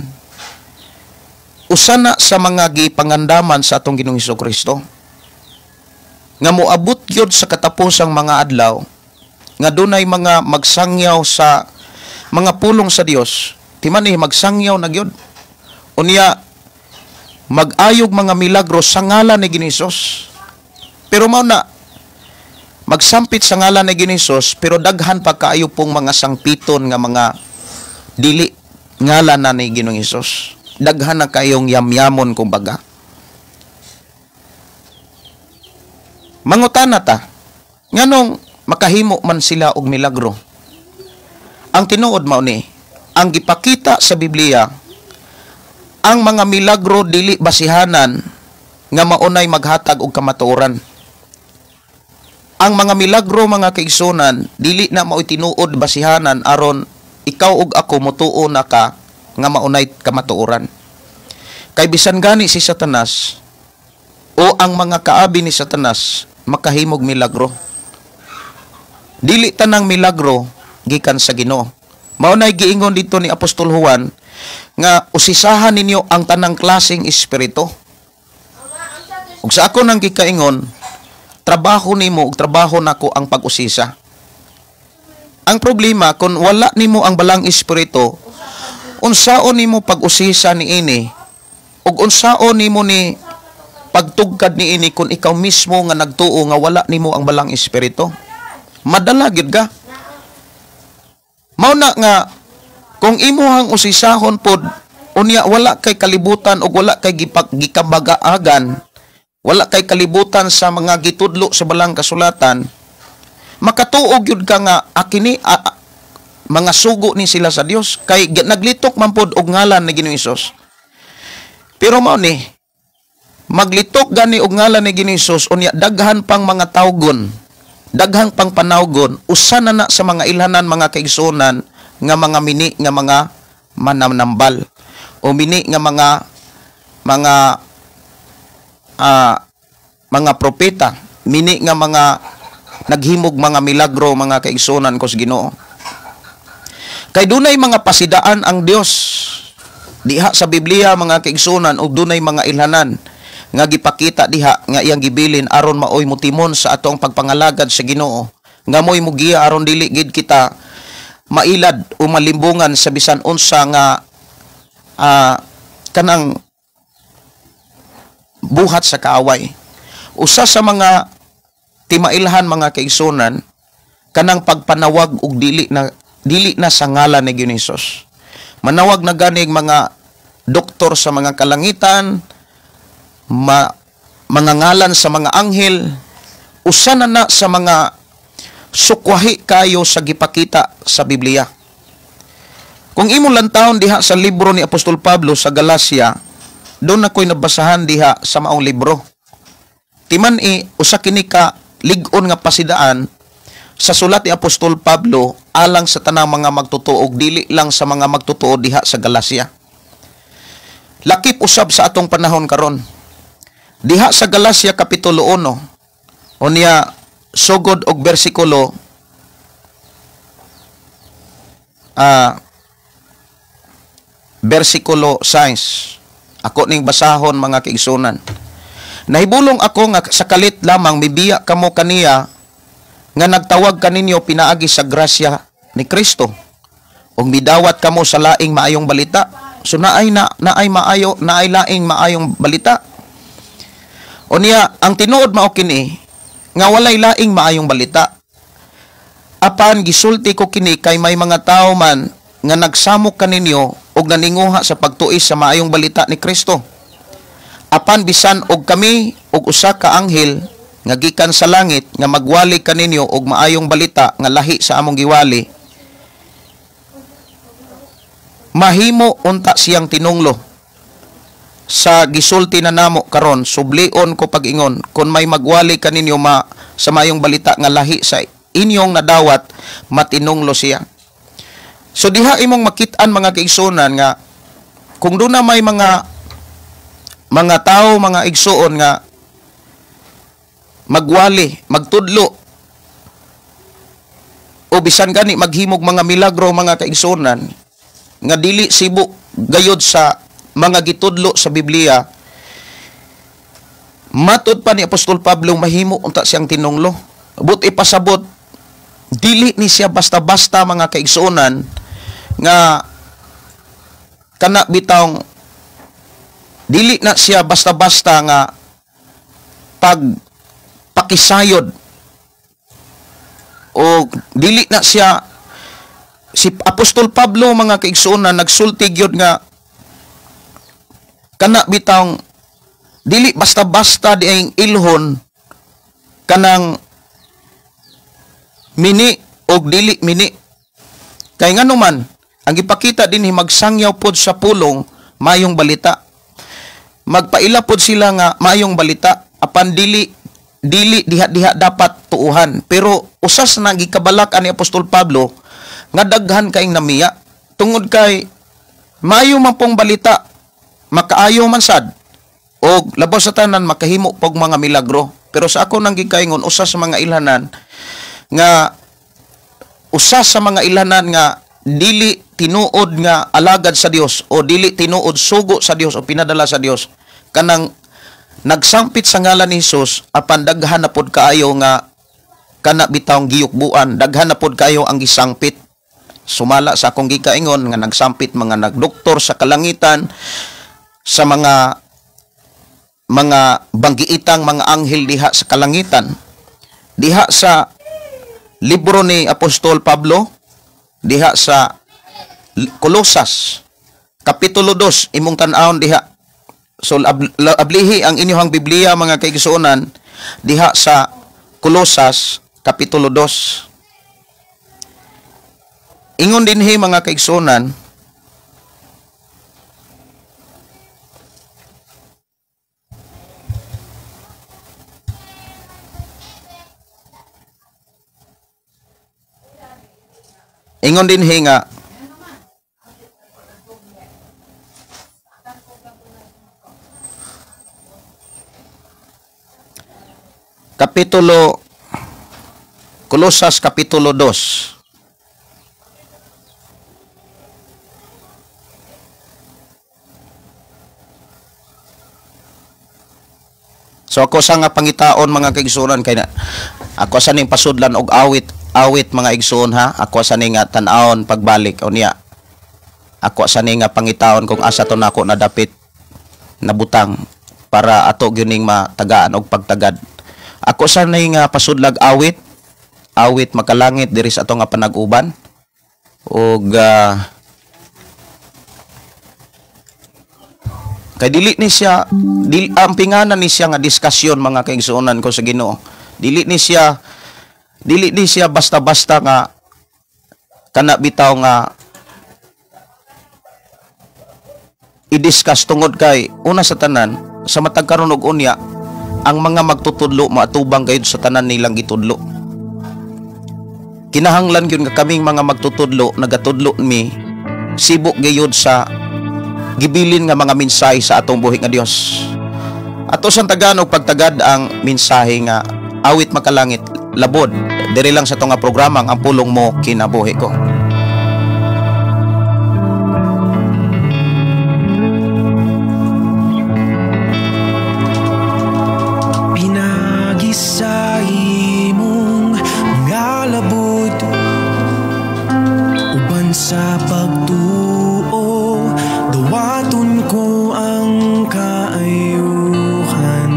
usa na sa mga gipangandaman sa atong Ginoong Hesukristo nga moabot gyud sa katapusang mga adlaw nga dunay mga magsangyaw sa mga pulong sa Dios. Timani magsangyaw na gyud. Unya mag-ayog mga milagro sa ngalan ni Ginoong Hesus. Pero mao na magsampit sa ngalan ni Ginoong Hesus, pero daghan pa kaayo pong mga sangpiton nga mga dili ngalan na ni Ginoong Hesus. Daghan na kayong yamyamon, kumbaga. Mangutana ta, nganong makahimo man sila og milagro? Ang tinuod mao ni, ang gipakita sa Biblia, ang mga milagro dili basihanan nga maunay maghatag og kamatuoran. Ang mga milagro, mga kaigsunan, dili na maoy tinuod basihanan aron ikaw ug ako motuo na ka nga maunay kamatuoran. Kay bisan gani si Satanas o ang mga kaabi ni Satanas makahimog milagro. Dili tanang milagro gikan sa Ginoo. Mao nay giingon dito ni Apostol Juan nga usisahan ninyo ang tanang klaseng espiritu. Ug sa ako nang gikaingon, trabaho nimo ug trabaho nako ang pag-usisa. Ang problema kung wala nimo ang balang espiritu, unsaon nimo pag-usisa niini ug unsaon nimo ni pagtugkad niini kung ikaw mismo nga nagtuo nga wala nimo ang balang espiritu? Madala gyud ka. Mao na nga kung imuhang usisahon pod unya wala kay kalibutan ug wala kay gikabagaagan, wala kay kalibutan sa mga gitudlo sa balang kasulatan, makatuo gyud ka nga akini mga sugo ni sila sa Dios kay naglitok man pod og ngalan ni Ginoong Hesus. Pero mao ni maglitok gani og ngalan ni Ginoong Hesus unya daghan pang mga tawgon, daghang pang panawgon, usa na na sa mga ilhanan, mga kaigsuonan, nga mga mini nga mga mananambal o mini nga mga propeta, mini nga mga naghimog mga milagro, mga kaigsuonan ko sa Ginoo. Kay dunay mga pasidaan ang Dios diha sa Biblia, mga kaigsuonan, ug dunay mga ilhanan nga gipakita diha nga iyang gibilin aron maoy motimon sa atong pagpangalagad sa Ginoo, nga moy mugiya aron dili gid kita mailad o malimbungan sa bisan unsa nga kanang buhat sa kaaway. Usa sa mga timailhan, mga kaigsuonan, kanang pagpanawag og dili na sa ngalan ni Ginoong Hesus. Manawag na ganig mga doktor sa mga kalangitan, mga ngalan sa mga anghel. Usa na na sa mga sukwahi kayo sa gipakita sa Biblia. Kung imong lantawon diha sa libro ni Apostol Pablo sa Galacia, doon ako'y nabasahan diha sa maong libro. Timan i usa kini ka lig-on nga pasidaan sa sulat ni Apostol Pablo alang sa tanang mga magtotoo, dili lang sa mga magtotoo diha sa Galacia. Lakip usab sa atong panahon karon. Diha sa Galacia kapitulo 1, unya sugod og bersikulo 6. Ako ning basahon, mga kaigsunan. Nahibulong ako nga sa kalit lamang mibiya kamo kaniya nga nagtawag kaninyo pinaagi sa grasya ni Kristo. Ug midawat kamo sa laing maayong balita. So naay maayo, naay laing maayong balita. Unya ang tinuod mao kini nga walay laing maayong balita. Apan gisulti ko kini kay may mga tawo man nga nagsamok kaninyo ug naninguha sa pagtuis sa maayong balita ni Kristo. Apan bisan og kami og usa ka anghel nga gikan sa langit nga magwali kaninyo og maayong balita nga lahi sa among giwali, mahimo unta siyang tinunglo sa gisulti na namo karon. Sublion ko pag-ingon, kung may magwali kaninyo sa maayong balita nga lahi sa inyong nadawat, matinunglo siya. So diha imong makit-an, mga kaigsuonan, nga kung doon na may mga tao, mga igsuon, nga magwali, magtudlo o bisan gani maghimog mga milagro, mga kaigsuonan, nga dili sibo gayod sa mga gitudlo sa Biblia, matud pa ni Apostol Pablo, mahimo unta siyang tinunglo. But ipasabot, dili ni siya basta-basta, mga kaigsuonan, nga kana bitawng dili na siya basta-basta nga pag pakisayod o dili na siya. Si Apostol Pablo, mga kaigsuonan, nagsulti gyud nga kana bitawng dili basta-basta di ang ilhon kanang mini og dili mini, kay ngano man ang gipakita dinhi, magsangyaw pod sa pulong mayong balita, magpaila pod sila nga mayong balita, apan dili dili diha-diha dapat tuuhan. Pero usas na gikabalak ani Apostol Pablo nga daghan kaing namiya tungod kay mayo man pong balita, makaayo man sad og labaw sa tanan makahimo pog mga milagro. Pero sa ako nang gikaingon, usa sa mga ilhanan nga Usa sa mga ilanan nga dili tinuod nga alagad sa Dios o dili tinuod sugo sa Dios o pinadala sa Dios, kanang nagsampit sa ngalan ni Hesus apan daghan na pod kaayo nga kana bitawng giyukbuan, daghan na pod kaayo ang gisangpit. Sumala sa akong gikaingon nga nagsampit mga nagdoktor sa kalangitan, sa mga banggiitang mga anghel diha sa kalangitan. Diha sa libro ni Apostol Pablo, diha sa Kolosas kapitulo 2, imong tan-awon diha. So ablihi ang inyong Biblia mga kaigsuonan diha sa Kolosas kapitulo 2. Ingon dinhi mga kaigsuonan, ingon dinhi nga kapitulo Kolosas kapitulo 2. So ako sa nga pangitaon mga kaigsuonan kay na, ako sa ning pasudlan og awit awit mga igsuon ha, ako sa ning tan-awon pagbalik unya. Ako sa ning pangitaon kung asa to nako nadapit nabutang para ato gyud ning matagaan og pagtagad. Ako sa ning pasudlag awit awit makalangit diri sa ato nga panag-uban og kay dili ni siya dili ampinganan ni siya nga diskusyon mga kaigsuonan ko sa Ginoo. Dili ni siya basta-basta nga kana bitaw nga i-discuss tungod kay una sa tanan sa matag karon og unya ang mga magtutudlo maatubang gayud sa tanan nilang gitudlo. Kinahanglan gyud nga kaming mga magtutudlo nagatudlo mi sibok gayud sa gibilin nga mga mensahe sa atong buhi nga Dios. Ato sang tagan og pagtagad ang mensahe nga awit makalangit labod diri lang sa ato nga programa ang pulong mo kinabuhi ko. Pinagi sa imong mga labod uban sa pagtuo, dawaton ko ang kaayuhan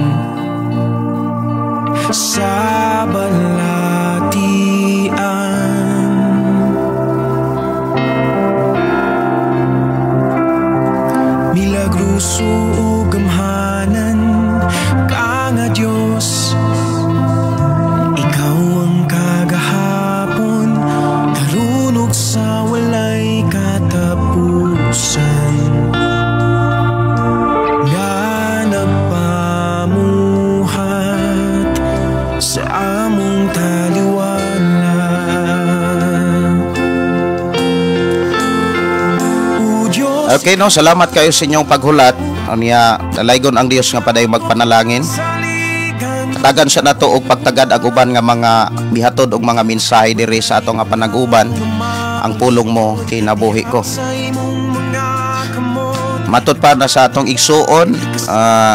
sa balatian. Milagroso o gamhanan ka nga Diyos, ikaw ang kagahapon, karunog sa walay katapusan. Nga nagpamuhat sa among taliwala. O Diyos, Okay no, salamat kayo sa inyong paghulat. Unya dalaygon ang Dios nga padayon magpanalangin. Tagan sa nato og pagtagad ang uban nga mga mihatod og mga mensahe diri sa ato nga panag-uban. Ang pulong mo kinabuhi ko. Matod pa na sa atong igsuon.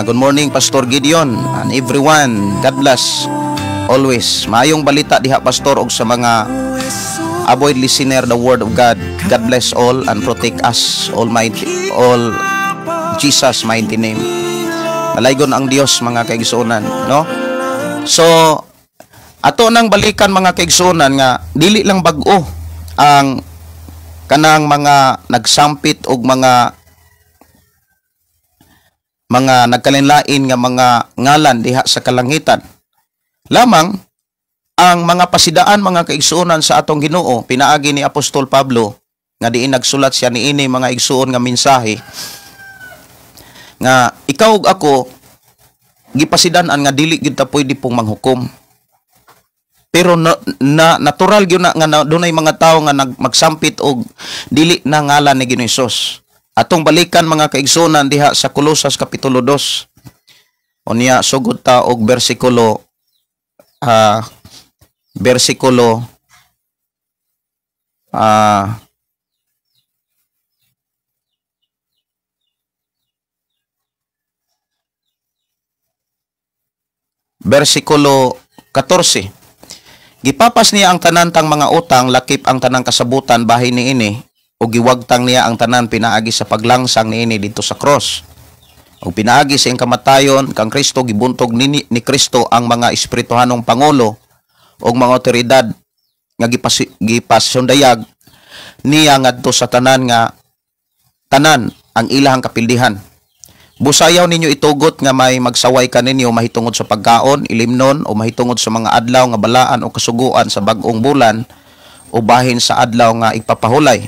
Good morning Pastor Gideon and everyone. God bless always. Maayong balita diha Pastor og sa mga avoid listener the word of God. God bless all and protect us almighty all Jesus mighty name. Dalaygon ang Dios mga kaigsuonan, no? So ato nang balikan mga kaigsuonan nga dili lang bag-o ang kanang mga nagsampit og mga nagkalinlain nga mga ngalan diha sa kalangitan. Lamang ang mga pasidaan mga kaigsuonan sa atong Ginoo pinaagi ni Apostol Pablo nga diin nagsulat siya niini mga igsuon nga mensahe nga ikaw ug ako gipasidan-an nga dili gyud ta pwede pong manghukom. Pero na natural gyud na nga dunay mga tawo nga magsampit og dili na ngalan ni Ginoong Hesus. Atong balikan mga kaigsuonan diha sa Kolosas kapitulo 2. Unya sugod ta og bersikulo bersikulo Versikulo 14. Gipapas niya ang tanan tang mga utang, lakip ang tanang kasabutan bahin niini, ug giwagtang niya ang tanan pinaagi sa paglangsang niini didto sa cross. Ug pinaagi sa iyang kamatayon kang Kristo, gibuntog ni Kristo ang mga espirituhanong pangulo ug mga otoridad nga gipasundayag niya ngadto sa tanan nga tanan ang ilahang kapildihan. Busayaw ninyo itugot nga may magsaway kaninyo mahitungod sa pagkaon, ilimnon o mahitungod sa mga adlaw nga balaan o kasuguan sa bag-ong bulan o bahin sa adlaw nga ipapahulay.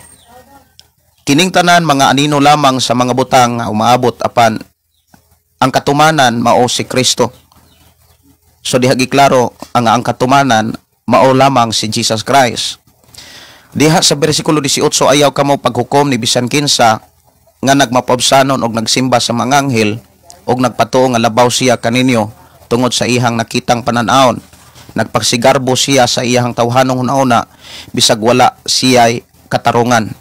Kining tanan mga anino lamang sa mga butang nga umaabot, apan ang katumanan mao si Kristo. So diha giklaro ang katumanan mao lamang si Jesus Christ. Diha sa bersikulo 18, ayaw kamo paghukom ni bisan kinsa nga nagmapabsanon og nagsimba sa mga anghel og nagpatuo nga labaw siya kaninyo tungod sa iyang nakitang panan-awon. Nagpagsigarbo siya sa iyang tawhanong hunauna bisag wala siya'y katarungan.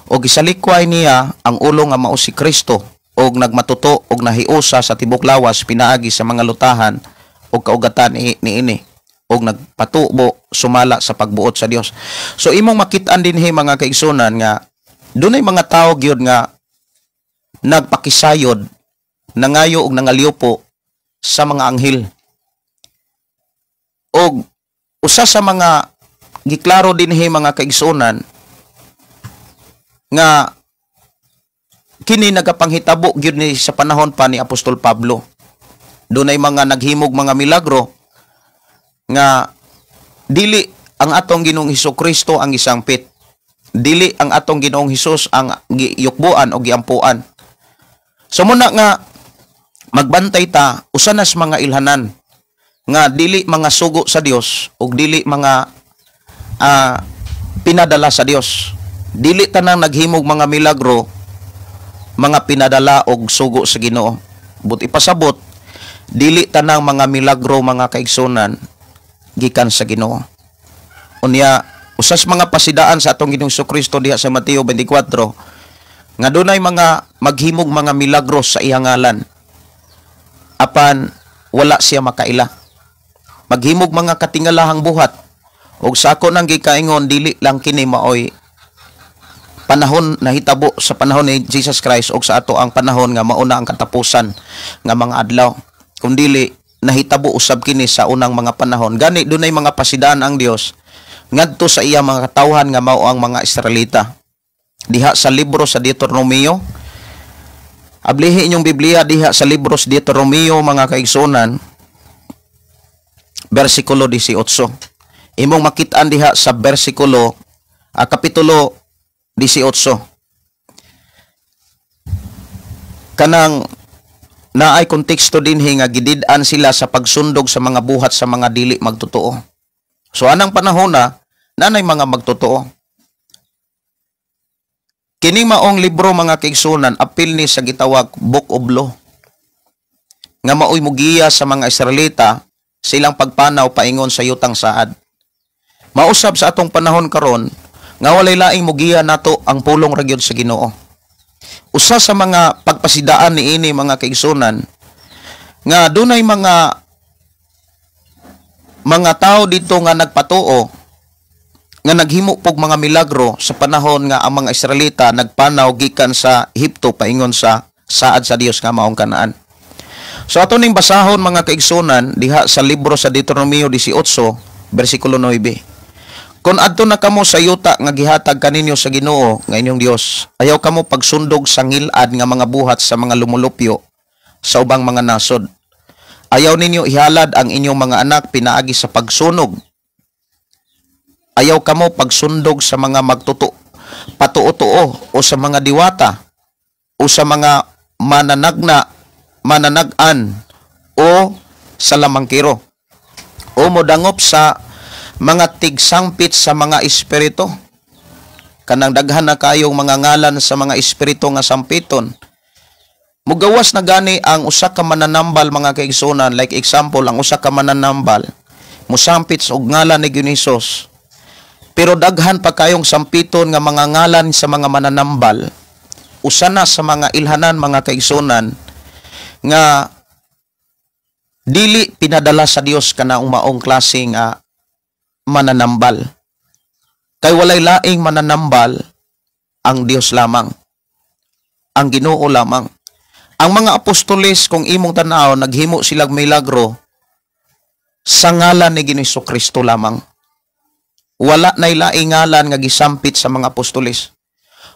Og gisalikway niya ang ulo nga mao si Kristo og nagmatuto og nahiusa sa tibok lawas pinaagi sa mga lutahan og kaugatan niini og nagpatubo sumala sa pagbuot sa Dios. So imong makit-an dinhi mga kaigsunan nga dunay mga tawo gyud nga nagpakisayod, nangayo og nangalyupo sa mga anghel. Og usa sa mga giklaro dinhi mga kaigsunan nga kini nagapanghitabo gyud ni sa panahon pa ni Apostol Pablo. Dunay mga naghimog mga milagro nga dili ang atong Ginoong Hesukristo ang gisangpit. Dili ang atong Ginoong Hesus ang giyukbuan o giampuan. So muna nga magbantay ta usa nas mga ilhanan nga dili mga sugo sa Dios ug dili mga pinadala sa Dios. Dili tanang naghimog mga milagro mga pinadala og sugo sa Ginoo. But ipasabot, dili tanang mga milagro mga kaigsunan gikan sa Ginoo. Unya usas mga pasidaan sa atong Ginoong Hesukristo diha sa Mateo 24 nga dunay mga maghimog mga milagro sa iyang ngalan apan wala siya makaila. Maghimog mga katingalahang buhat og sa ako nang gikaingon dili lang kini maoy panahon nahitabo sa panahon ni Jesus Christ og sa ato ang panahon nga mauna ang katapusan nga mga adlaw, kundili nahitabo usab kini sa unang mga panahon. Gani dunay mga pasidaan ang Dios ngadto sa iya mga katawhan nga mao ang mga Israelita. Diha sa libro sa Deuteronomio, ablihi inyong Biblia diha sa libro sa Deuteronomio mga kaigsunan, versikulo 18. Imong makit-an diha sa versikulo kapitulo 18. Kanang naay konteksto dinhi nga gidid-an sila sa pagsundog sa mga buhat sa mga dili magtotoo. So anang panahon na nanay mga magtotoo. Kining maong libro mga kaigsunan apil ni sa gitawag Book of Law nga maoy mugiya sa mga Israelita silang pagpanaw paingon sa yutang saad. Mausab sa atong panahon karon nga walay laing mugiya nato ang pulong ra gyud sa Ginoo. Usa sa mga pagpasidaan niini mga kaigsunan nga dunay mga tao dito nga nagpatuo nga naghimo pog mga milagro sa panahon nga ang mga Israelita nagpanaw gikan sa Ehipto paingon sa saad sa Dios nga maong Kanaan. So ato ning basahon mga kaigsunan diha sa libro sa Deuteronomio 18 bersikulo 9. Kon adto na kamo sa yuta nga gihatag kaninyo sa Ginoo nga inyong Dios, ayaw kamo pagsundog sa ngilad nga mga buhat sa mga lumulupyo sa ubang mga nasod. Ayaw ninyo ihalad ang inyong mga anak pinaagi sa pagsunog. Ayaw kamo pagsundog sa mga magtuto patuo-tuo o sa mga diwata o sa mga mananag-an o sa lamangkiro o modangop sa mga tigsangpit sa mga espiritu. Kanang daghan na kayong mga ngalan sa mga espiritu nga sampiton. Mugawas na gani ang usa ka mananambal mga kaigsunan, like example ang usa ka mananambal musampit og ngalan ni Hesus. Pero daghan pa kayong sampiton nga mga ngalan sa mga mananambal. Usa na sa mga ilhanan, mga kaigsunan, nga dili pinadala sa Dios kanaong maong klase nga mananambal. Kay walay laing mananambal, ang Dios lamang. Ang Ginoo lamang. Ang mga apostoles, kung imong tan-aw, naghimo silang milagro sa ngalan ni Ginoong Kristo lamang. Wala na laing ngalan nga gisampit sa mga apostoles.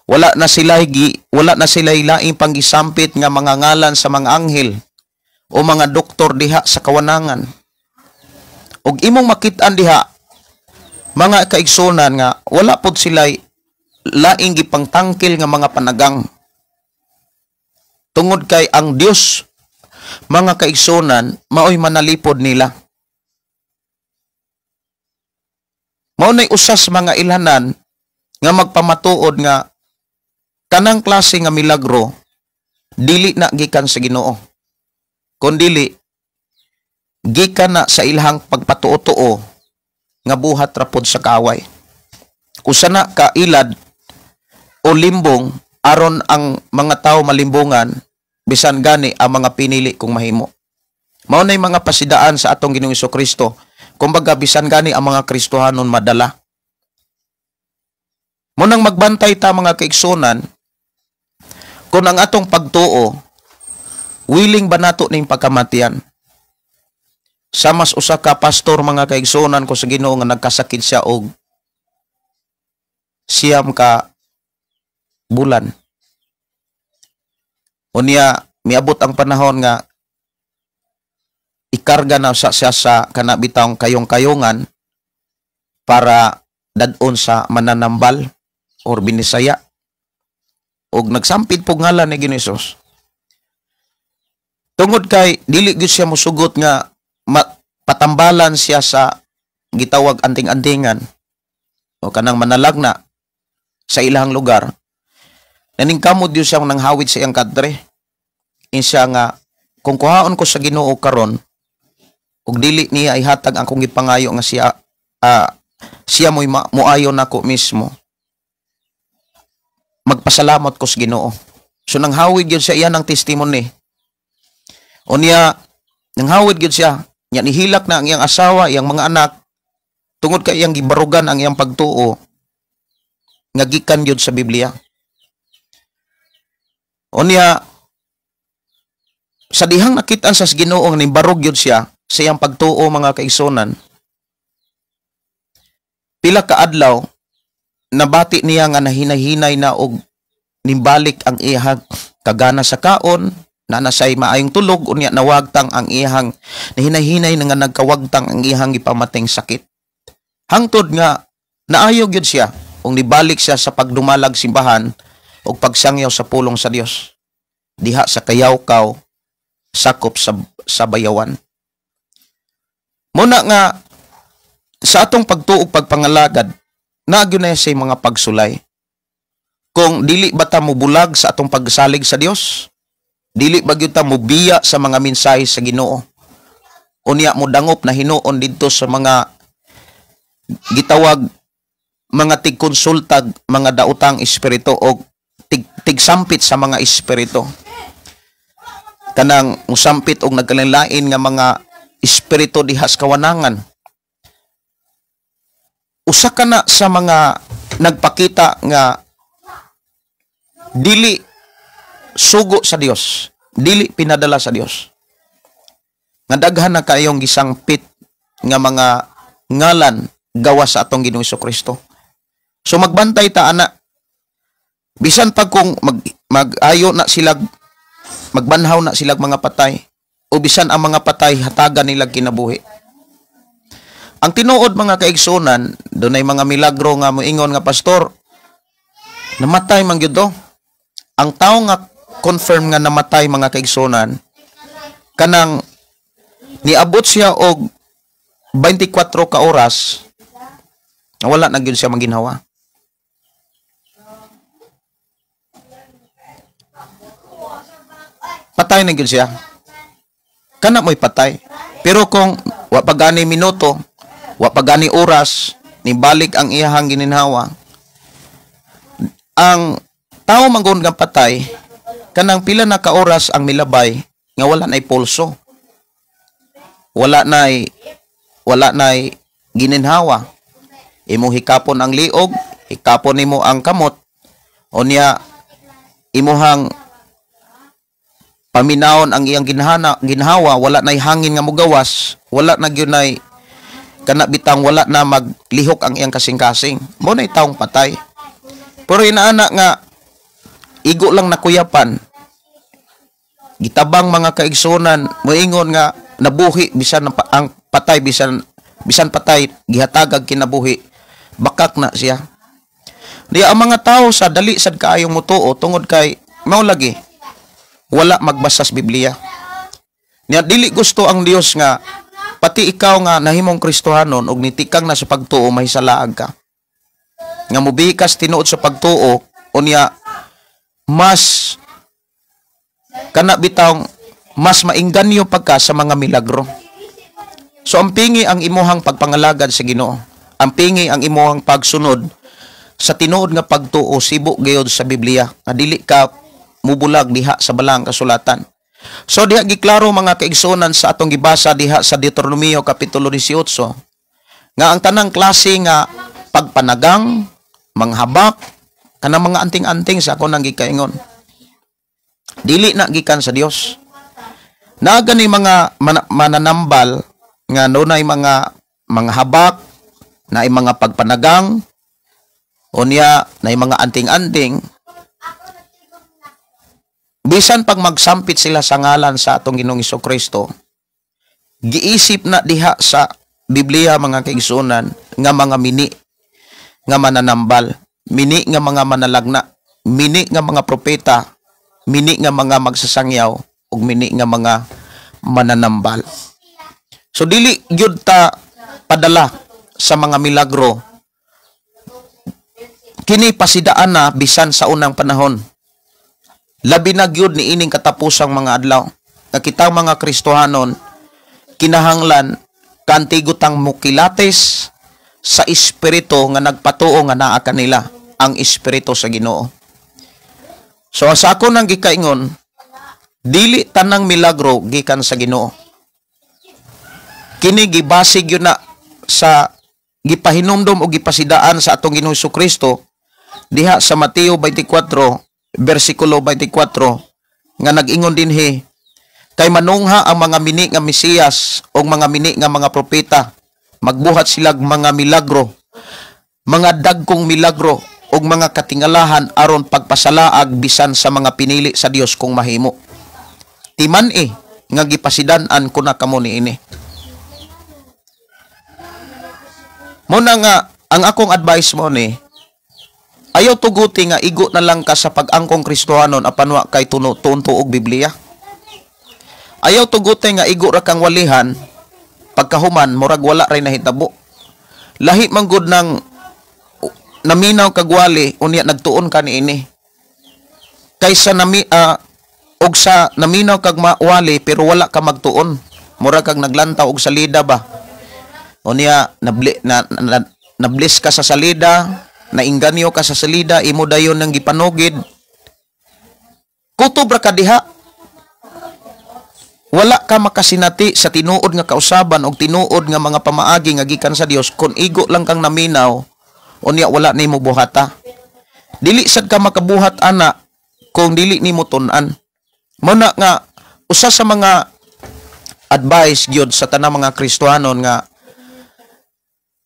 Wala na sila laing panggisampit nga mga ngalan sa mga anghel o mga doktor diha sa kawanangan. Og imong makit-an diha, mga kaigsunan, nga wala pod sila laing gipangtangkil nga mga panagang. Tungod kay ang Dios, mga kaigsunan, maoy manalipod nila. Mao nay usas mga ilhanan nga magpamatuod nga kanang klase nga milagro dili na gikan sa Ginoo, kundili gikan na sa ilhang pagpatuo-tuo nga buhat ra pod sa kaaway. Usa na ka ilad o limbong aron ang mga tao malimbungan bisan gani ang mga pinili kung mahimo. Mao nay mga pasidaan sa atong Ginoong Kristo. Kumbaga bisan gani ang mga Kristohanon madala. Munang magbantay ta, mga kaigsunan, kung ang atong pagtuo willing ba nato ning pagkamatian. Sa mas usa ka pastor, mga kaigsunan ko sa Ginoo, nga nagkasakit siya og 9 ka bulan. Unya miabot ang panahon nga ikarga na sa siya sa kanabitang kayong-kayongan para dadon sa mananambal or binisaya. Og nagsampit po ngalan ni Ginoong Hesus. Tungod kay dili gyud siya mosugot nga patambalan siya sa gitawag anting-antingan o kanang manalagna sa ilahang lugar. Naningkamot gyud siya nanghawid sa iyang kadre. Insiya nga kung kuhaon ko sa Ginoo karon ug dili niya ihatag ang akong gipangayo nga siya siya mo'y moayo nako mismo, magpasalamat ko sa Ginoo. So nanghawid gyud siya, iyan ang testimony. Unya nanghawid gyud siya, nya nihilak na ang iyang asawa, iyang mga anak, tungod kay iyang gibarugan ang iyang pagtuo nga gikan gyud sa Biblia. Unya sa dihang nakit-an sa Ginoo nga nimbarog gyud siya sa iyang pagtuo, mga kaigsunan, pila ka adlaw nabati niya nga nahinahinay na og nimbalik ang iyang kagana sa kaon, na nasay maayong tulog, unya nawagtang ang iyang nahinahinay na nga nagkawagtang ang iyang gipamating sakit. Hangtod nga naayo gyud siya ug nibalik siya sa pagdumalag simbahan ug pagsangyaw sa pulong sa Dios diha sa Kayawkaw, sakop sa Bayawan. Muna nga sa atong pagtuog pagpangalagad, naa gyud na say mga pagsulay. Kung dili ba ta mobulag sa atong pagsalig sa Dios, dili ba gyud ta mobiya sa mga mensahe sa Ginoo. Unya modangop na hinuon didto sa mga gitawag mga tigkonsultag mga daotang espiritu o tigsampit sa mga espiritu. Kanang musampit og nagkalain nga mga espiritu diha sa kawanangan. Usa ka na sa mga nagpakita nga dili sugo sa Dios, dili pinadala sa Dios. Nga daghan na kayong gisangpit nga mga ngalan gawas sa atong Ginoong Kristo. So magbantay ta ana. Bisan pag kung mag-ayo na sila, magbanhaw na sila mga patay, o bisan ang mga patay hatagan nila kinabuhi. Ang tinuod, mga kaigsunan, dunay mga milagro nga moingon nga, "Pastor, namatay man gyud do." Ang tao nga confirm nga namatay, mga kaigsunan, kanang niabot siya og 24 ka oras wala na gyud siya maginhawa. Patay na gyud siya. Kana mo'y patay. Pero kung wa pa gani minuto, wa pa gani oras, Nibalik ang iyahang gininhawa. Ang tao manggod nga patay, kanang pila na ka oras ang milabay nga wala na'y pulso. Wala na'y gininhawa. Imo hikapon ang liog, hikapon nimo ang kamot, unya imuhang paminawon ang iyang ginhawa, wala na'y hangin nga mugawas, wala na gyud nay kana bitang wala na maglihok ang iyang kasing-kasing. Mo na'y taong patay. Pero inaana nga igo lang nakuyapan, gitabang, mga kaigsunan, moingon nga nabuhi bisan ang patay, bisan bisan patay gihatagag kinabuhi, bakak na siya. Di ang mga tao sa dali sad kaayong mutuo tungod kay mao lagi wala magbasa sa Biblia. Nya dili gusto ang Dios nga pati ikaw nga nahimong Kristohanon og nitikang na sa pagtuo, mahisalaag ka. Nga mubikas tinuod sa pagtuo, unya mas kana bitawng mas maingganyo pagka sa mga milagro. So ang pingi ang imuhang pagpangalagad sa Ginoo. Ang pingi ang imuhang pagsunod sa tinuod nga pagtuo sibo gayod sa Biblia nga dili ka mubulag diha sa balang kasulatan. So diha giklaro, mga kaigsuonan, sa atong gibasa diha sa Deuteronomio kapitulo 18 nga ang tanang klase nga pagpanagang, manghabak, kanang mga anting-anting sa ako nang gikaingon, dili na gikan sa Dios. Naa gani mga mananambal nga dunay mga habak, naay mga pagpanagang, unya naay mga anting-anting, bisan pag magsampit sila sa ngalan sa atong Ginoong Kristo, giisip na diha sa Biblia, mga kaigsuonan, nga mga mini nga mananambal, mini nga mga manalagna, mini nga mga propeta, mini nga mga magsasangyaw, ug mini nga mga mananambal. So dili gyud ta padala sa mga milagro. Kini pasidaan na bisan sa unang panahon. Labi na gyud ni ining katapusang mga adlaw nga kitang mga Kristohanon kinahanglan kantigo tang mukilates sa espiritu nga nagpatuo nga naa kanila ang espiritu sa Ginoo. So sa ako nang gikaingon, dili tanang milagro gikan sa Ginoo. Kini gibasig yun na sa gipahinumdom o gipasidaan sa atong Ginoong Kristo diha sa Mateo 24 bersikulo 24 nga nag-ingon dinhi, "Kay manungha ang mga mini nga Mesiyas o mga mini nga mga propeta, magbuhat sila mga milagro, mga dagkong milagro ug mga katingalahan aron pagpasalaag bisan sa mga pinili sa Dios kung mahimo. Timan-i nga gipasidan-an ko na kamo niini." Muna nga ang akong advice mo ni, ayaw tuguti nga igo na lang ka sa pag-angkong Kristohanon apan wa kay tuno tuon og Biblia. Ayaw tuguti nga igo ra kang walihan, pagkahuman murag wala ray nahitabo. Lahi man gud nang naminaw kag wali unya nagtuon ka niini, kaysa nami og sa naminaw kag mawali pero wala ka magtuon. Mura kag naglantaw og salida ba. Unya nabli, na, na, nablis ka sa salida, nainganyo ka sa salida, imo dayon nang gipanugid. Kutob ra ka diha. Wala ka makasinati sa tinuod nga kausaban og tinuod nga mga pamaagi nga gikan sa Dios kung igo lang kang naminaw unya wala nimo buhata. Dili sad ka makabuhat ana kung dili nimo tun-an. Muna nga usa sa mga advice gyud sa tanang mga Kristohanon nga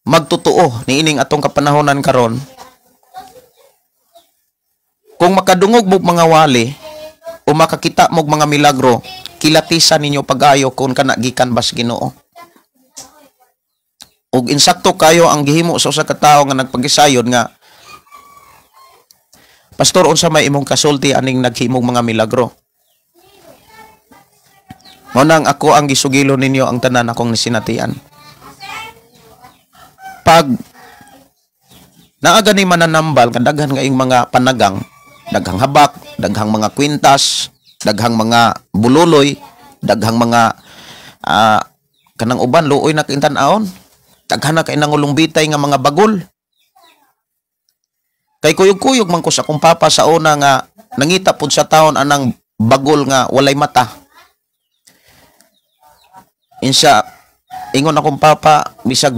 magtotoo niining atong kapanahonan karon, kung makadungog mo mga wali o makakita mo mga milagro, kilatisan ninyo pag-ayo kung kana gikan bas Ginoo. Ug insakto kayo ang gihimo sa usa ka tawo nga nagpagisayod nga, "Pastor, unsa may imong kasulti aning naghimong mga milagro?" Mao nang ako ang gisugilo ninyo ang tanan akong nisinatian. Pag naa gani mananambal nga daghan kayong mga panagang, daghang habak, daghang mga kwintas, daghang mga bululoy, daghang mga kanang uban luoy na kintan-aon. Daghan na kay nangulumbitay nga mga bagol. Kay kuyog-kuyog man ko sa akong papa sa una nga nangita pud sa taon anang bagol nga walay mata. Insa ingon akong papa bisag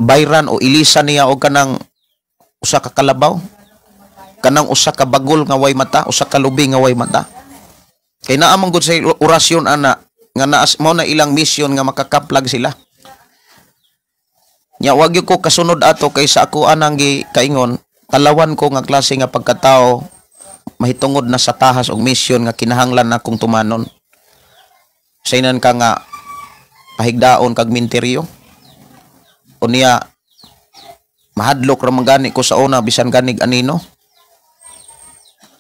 bayran o ilisa niya og kanang usa ka kalabaw, kanang usa ka bagol nga way mata, usa ka lubi nga way mata. Kay naa man gud sa orasyon ana nga naas mao na ilang mission nga makakaplag sila. Nya wag gyud ko kasunod ato kay sa ako anang gi kaingon, talawan ko nga klase nga pagkatao mahitungod na sa tahas og mission nga kinahanglan akong tumanon. Saynan ka nga pahigdaon kag minteryo. Unya mahadlok ra man gani ko sa una bisan ganig anino.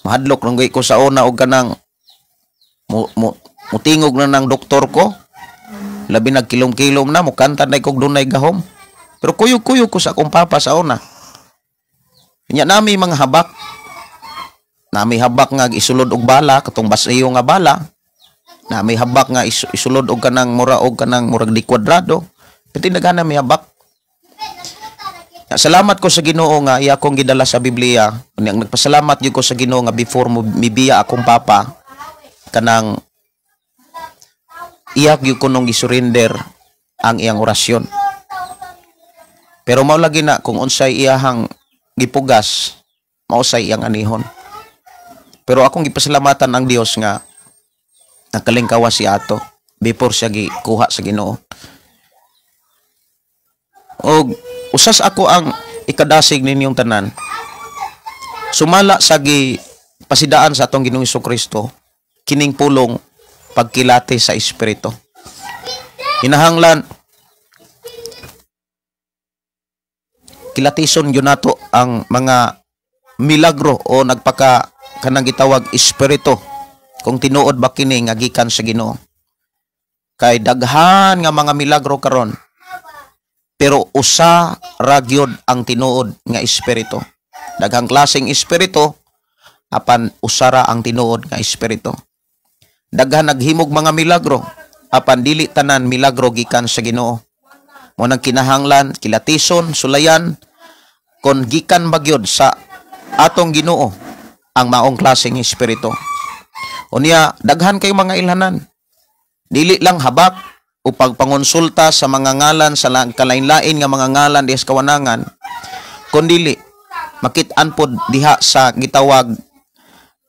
Mahadlok ra ko sa una og kanang mutingog na ng doktor ko. Labi nagkilom-kilom na, mukanta na kog dunay gahom. Pero kuyog-kuyog ko sa akong papa sa una. Nya nami mga habak. Nami habak nga isulod og bala, katong basiyo nga bala. Nami habak nga isulod og kanang mura og kanang murag di kwadrado. Pero tinagana mi habak. Salamat ko sa Ginoo nga iya akong gidala sa Biblia. Unya nagpasalamat gyud ko sa Ginoo nga before mo mibiya akong papa kanang iya gyud ko nung gisurrender ang iyang orasyon. Pero mao lagi na kung unsay iyahang gipugas, mao say iyang anihon. Pero akong gipasalamatan ang Dios nga nakalingkawa si ato before siya gikuha sa Ginoo. Og usas ako ang ikadasig ninyong tanan. Sumala sa gipasidaan sa atong Ginoong Kristo kining pulong pagkilati sa espiritu. Kinahanglan kilatison gyud nato ang mga milagro o nagpaka kanang gitawag espiritu kung tinuod ba kini nga gikan sa Ginoo. Kay daghan nga mga milagro karon pero usa ra gyud ang tinuod nga espiritu. Daghang klaseng espiritu apan usa ra ang tinuod nga espiritu. Daghan naghimog mga milagro apan dili tanan milagro gikan sa Ginoo. Mo nang kinahanglan kilatison sulayan kon gikan ba gyud sa atong Ginoo ang maong klaseng espiritu. Unya daghan kay mga ilhanan. Dili lang habak o pagpangonsulta sa mga ngalan sa kalain-lain nga mga ngalan diha sa kawanangan, kundili makit-an pod diha sa gitawag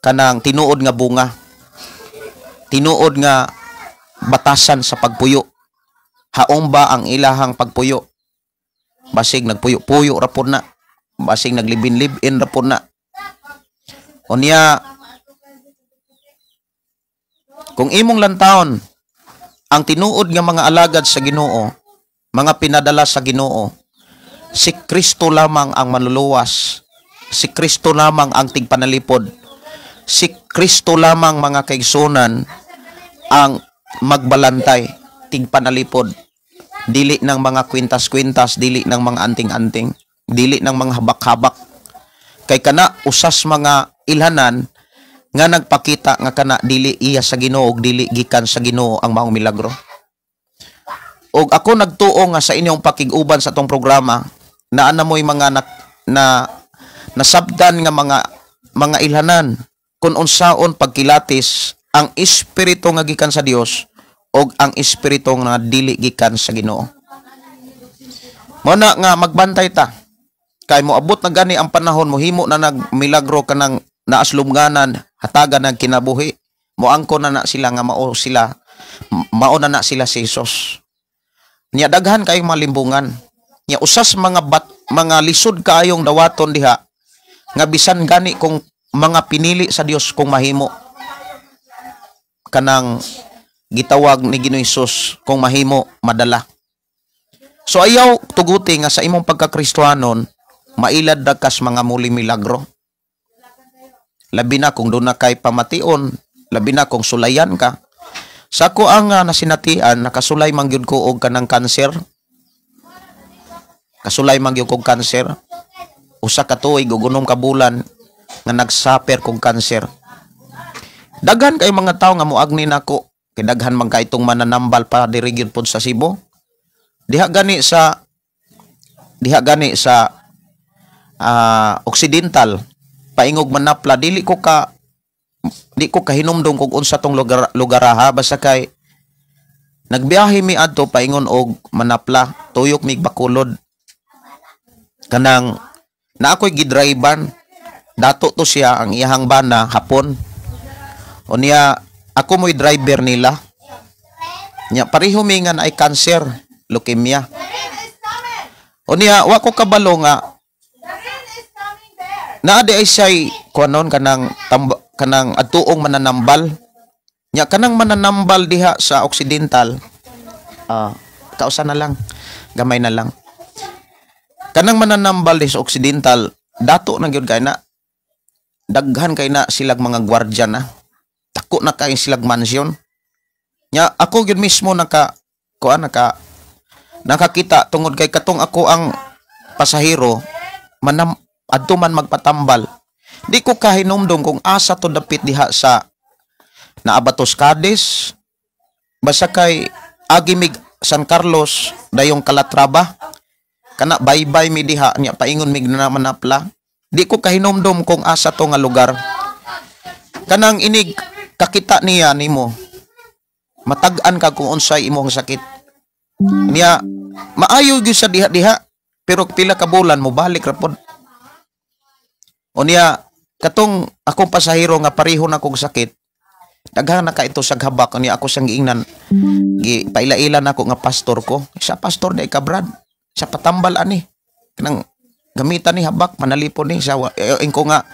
kanang tinuod nga bunga, tinuod nga batasan sa pagpuyo. Haong ba ang ilahang pagpuyo? Basig nagpuyo-puyo ra pod na, basig naglibin-libin ra pod na. Unya kung imong lantawon ang tinuod nga mga alagad sa Ginoo, mga pinadala sa Ginoo, si Kristo lamang ang manluluwas, si Kristo lamang ang tigpanalipod, si Kristo lamang mga kaigsunan ang magbalantay, tigpanalipod, dili ng mga kwintas-kwintas, dili ng mga anting-anting, dili ng mga habak-habak. Kay kana usas mga ilhanan nga nagpakita nga kana dili iya sa Ginoo ug dili gikan sa Ginoo ang maong milagro. Og ako nagtuo nga sa inyong pakig-uban sa atong programa naa na mo'y mga na nasabdan nga mga ilhanan kung unsaon pagkilatis ang espiritu nga gikan sa Dios og ang espiritu nga dili gikan sa Ginoo. Mo na nga magbantay ta kay moabot na gani ang panahon mohimo na nagmilagro kanang naaslumganan, hatagan ng kinabuhi. Moangko na na sila nga mao sila, mao na na sila si Jesus. Nya daghan kayong malimbungan. Nya usas mga mga lisod kaayong dawaton diha nga bisan gani kung mga pinili sa Dios kung mahimo kanang gitawag ni Ginoong Hesus kung mahimo madala. So ayaw tuguti nga sa imong pagkakristohanon mailad ra kas mga muli milagro. Labi na kung doon na kay pamation, labi na kung sulayan ka. Sa ko ang nasinatian, nakasulay man gyud ko og kanang kanser. Kasulay man gyud kog kanser. Usa ka tuig ug unom ka bulan nga nagsaper kog kanser. Daghan kay mga tawo nga moagni nako, kay daghan man kay itong mananambal pa diri gyud pod sa Cebu. Diha gani sa diha gani sa Occidental paingog manapla. Dili ko kahinumdum kung unsa tong lugar lugar ha, basta kay nagbiyahe mi adto paingon og manapla, tuyok mig Bacolod. Kanang na ako'y gidriban, dato to siya, ang iyahang bana hapon. Unya ako mo'y driver nila. Nya pareho mi nga naay cancer, leukemia. Unya wa ko kabalo nga naa di ay siya'y kuanon kanang tamba, kanang adtuong mananambal. Nya kanang mananambal diha sa Occidental, kausa na lang, gamay na lang. Kanang mananambal diha sa Occidental, dato na gyud kay na, daghan kay na silag mga gwardya na. Dako na kay silag mansion. Nya ako gyud mismo naka kuan nakakita tungod kay katong ako ang pasahero manam adto man magpatambal. Di ko kahinumdum kung asa to dapit diha sa Naabatos Cadiz, basta kay agi mig San Carlos dayong Calatrava, kana baybay mi diha, nya paingon mig na manapla. Di ko kahinumdum kung asa to nga lugar. Kanang inig kakita niya nimo, matag-an ka kung unsay imong sakit. Niya maayo gyud sa diha-diha, pero pila ka bulan mobalik ra pod. Unya katong akong pasahero nga pareho na kog sakit, daghan na ka ito sa habak. Unya ako siyang giingnan, gi paila-ila nako nga pastor ko. Sa pastor di ka, Brad, sa patambal ani, kanang gamitan ni habak manalipod ni siya. Ko nga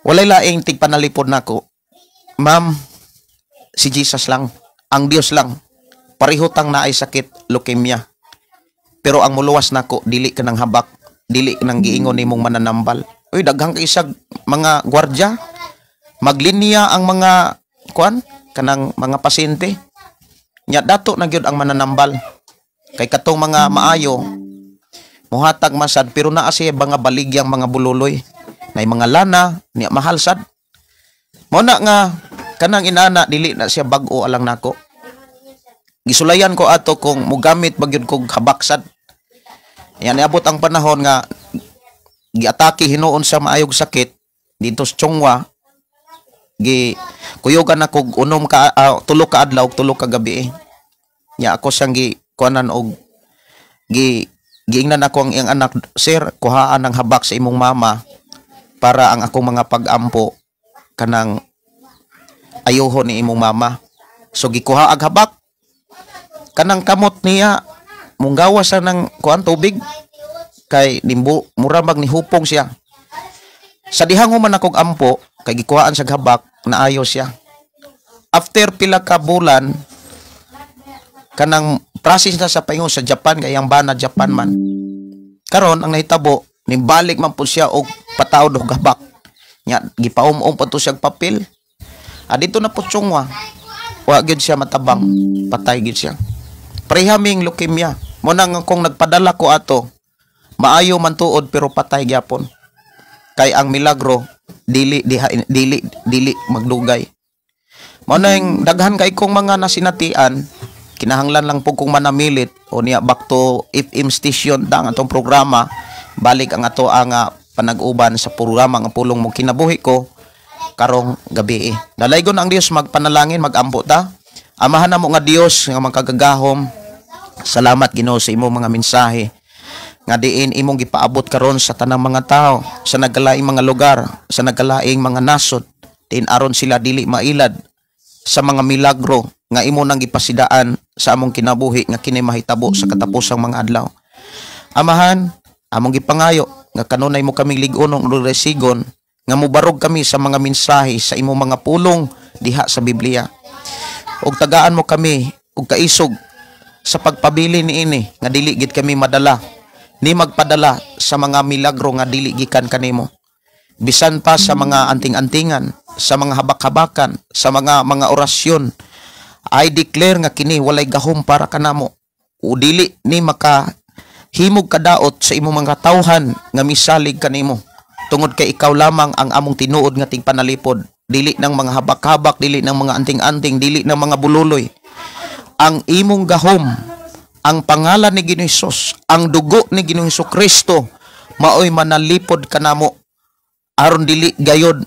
walay laing tigpanalipod nako, ma'am, si Jesus lang, ang Dios lang. Pareho tang naay sakit leukemia, pero ang muluwas nako dili ka ng habak, dili nang giingon nimong mananambal. Uy, daghang kay isag mga gwardya, maglinya ang mga kuan kanang mga pasyente. Nya dato na gyud ang mananambal. Kay katong mga maayo muhatag masad, pero naa siya mga baligyang mga bululoy. Nay mga lana niya, mahal sad. Mao na nga kanang inana dili na siya bag-o alang nako. Gisulayan ko ato kung mugamit ba gyud kog habaksad. Yan, niabot ang panahon nga giatake hinuon sa maayog sakit dito sa Chongwa. Gi kuyugan ako og unom ka 3 ka adlaw ug 3 ka gabi. Nya ako siyang gi kuanan og gi giingnan ako ang iyang anak, "Sir, kuhaan ang habak sa imong mama para ang akong mga pag-ampo kanang ayuhon ni imong mama." So gikuha ag habak, kanang kamot niya munggawas sa ng kuan tubig kay nimbu mura mag nihupong siya. Sa dihang human akong ampo kay gikuhaan sa habak, naayo siya. After pila ka bulan, kanang process na sa paingon sa Japan kay ang bana Japan man. Karon ang nahitabo, nimbalik man po siya og pataod og habak. Nya gipaum-um pa to siya og papel. Ah, dito na po Chongwa. Wa gyud siya matabang, patay gyud siya. Pareha ming leukemia. Mo na nga kung nagpadala ko ato, maayo man tuod pero patay gyapon. Kay ang milagro dili diha, dili dili magdugay. Mo na yung daghan kay kong mga nasinatian, kinahanglan lang po kong manamilit o niya back to FM station da ang atong programa, balik ang ato ang panag-uban sa programa nga Pulong Mo Kinabuhi Ko karong gabi. Dalaygon ang Dios, magpanalangin, magampo ta. Amahan namo nga Dios nga makagagahom, salamat, Ginoo, sa imong mga mensahe nga diin imong gipaabot karon sa tanang mga tao sa nagkalaing mga lugar, sa nagkalaing mga nasod, diin aron sila dili mailad sa mga milagro nga imo nang gipasidaan sa among kinabuhi nga kini mahitabo sa katapusang mga adlaw. Amahan, among gipangayo nga kanunay mo kaming lig-onong resigon nga mubarog kami sa mga mensahe sa imong mga pulong diha sa Biblia. Ug tagaan mo kami og kaisog sa pagpabili niini nga dili gid kami madala ni magpadala sa mga milagro nga dili gikan kanimo. Bisan pa sa mga anting-antingan, sa mga habak-habakan, sa mga orasyon, I declare nga kini walay gahom para kanamo. O dili ni maka himog kadaot sa imong mga tawhan nga misalig kanimo. Tungod kay ikaw lamang ang among tinuod nga tingpanalipod. Dili ng mga habak-habak, dili ng mga anting-anting, dili ng mga bululoy. Ang imong gahom Ang pangalan ni Ginoong Hesus, ang dugo ni Ginoong Hesus Kristo maoy manalipod kanamo aron dili gayod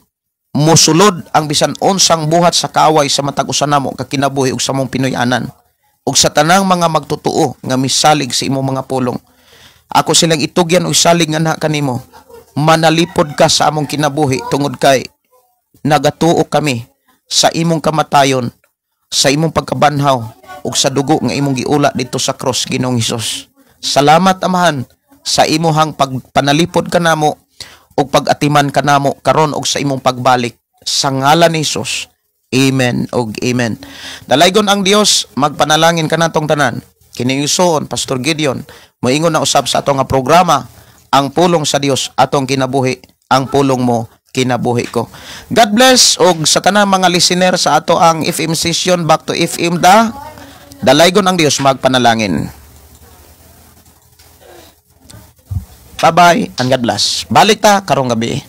mosulod ang bisan unsang buhat sa kaaway sa matag usa namo ka kinabuhi ug sa among Pinoy-anan ug sa tanang mga magtotoo nga misalig sa imong mga pulong. Ako silang itugyan og salig nga kanimo. Manalipod ka sa among kinabuhi tungod kay nagatuo kami sa imong kamatayon, sa imong pagkabanhaw ug sa dugo nga imong giula didto sa cross, Ginoong Hesus. Salamat, Amahan, sa imuhang pagpanalipod kanamo ug pag-atiman kanamo karon ug sa imong pagbalik, sa ngalan ni Hesus. Amen ug amen. Dalaygon ang Dios, magpanalangin kanatong tanan. Kini igsoon, Pastor Gideon, moingon na usab sa atong nga programa, Ang Pulong sa Dios Atong Kinabuhi, ang pulong mo kinabuhi ko. God bless og sa tanang mga listener sa ato ang FM session, back to FM da. Dalaygon ang Dios, magpanalangin. Bye-bye and God bless. Balik ta karong gabi.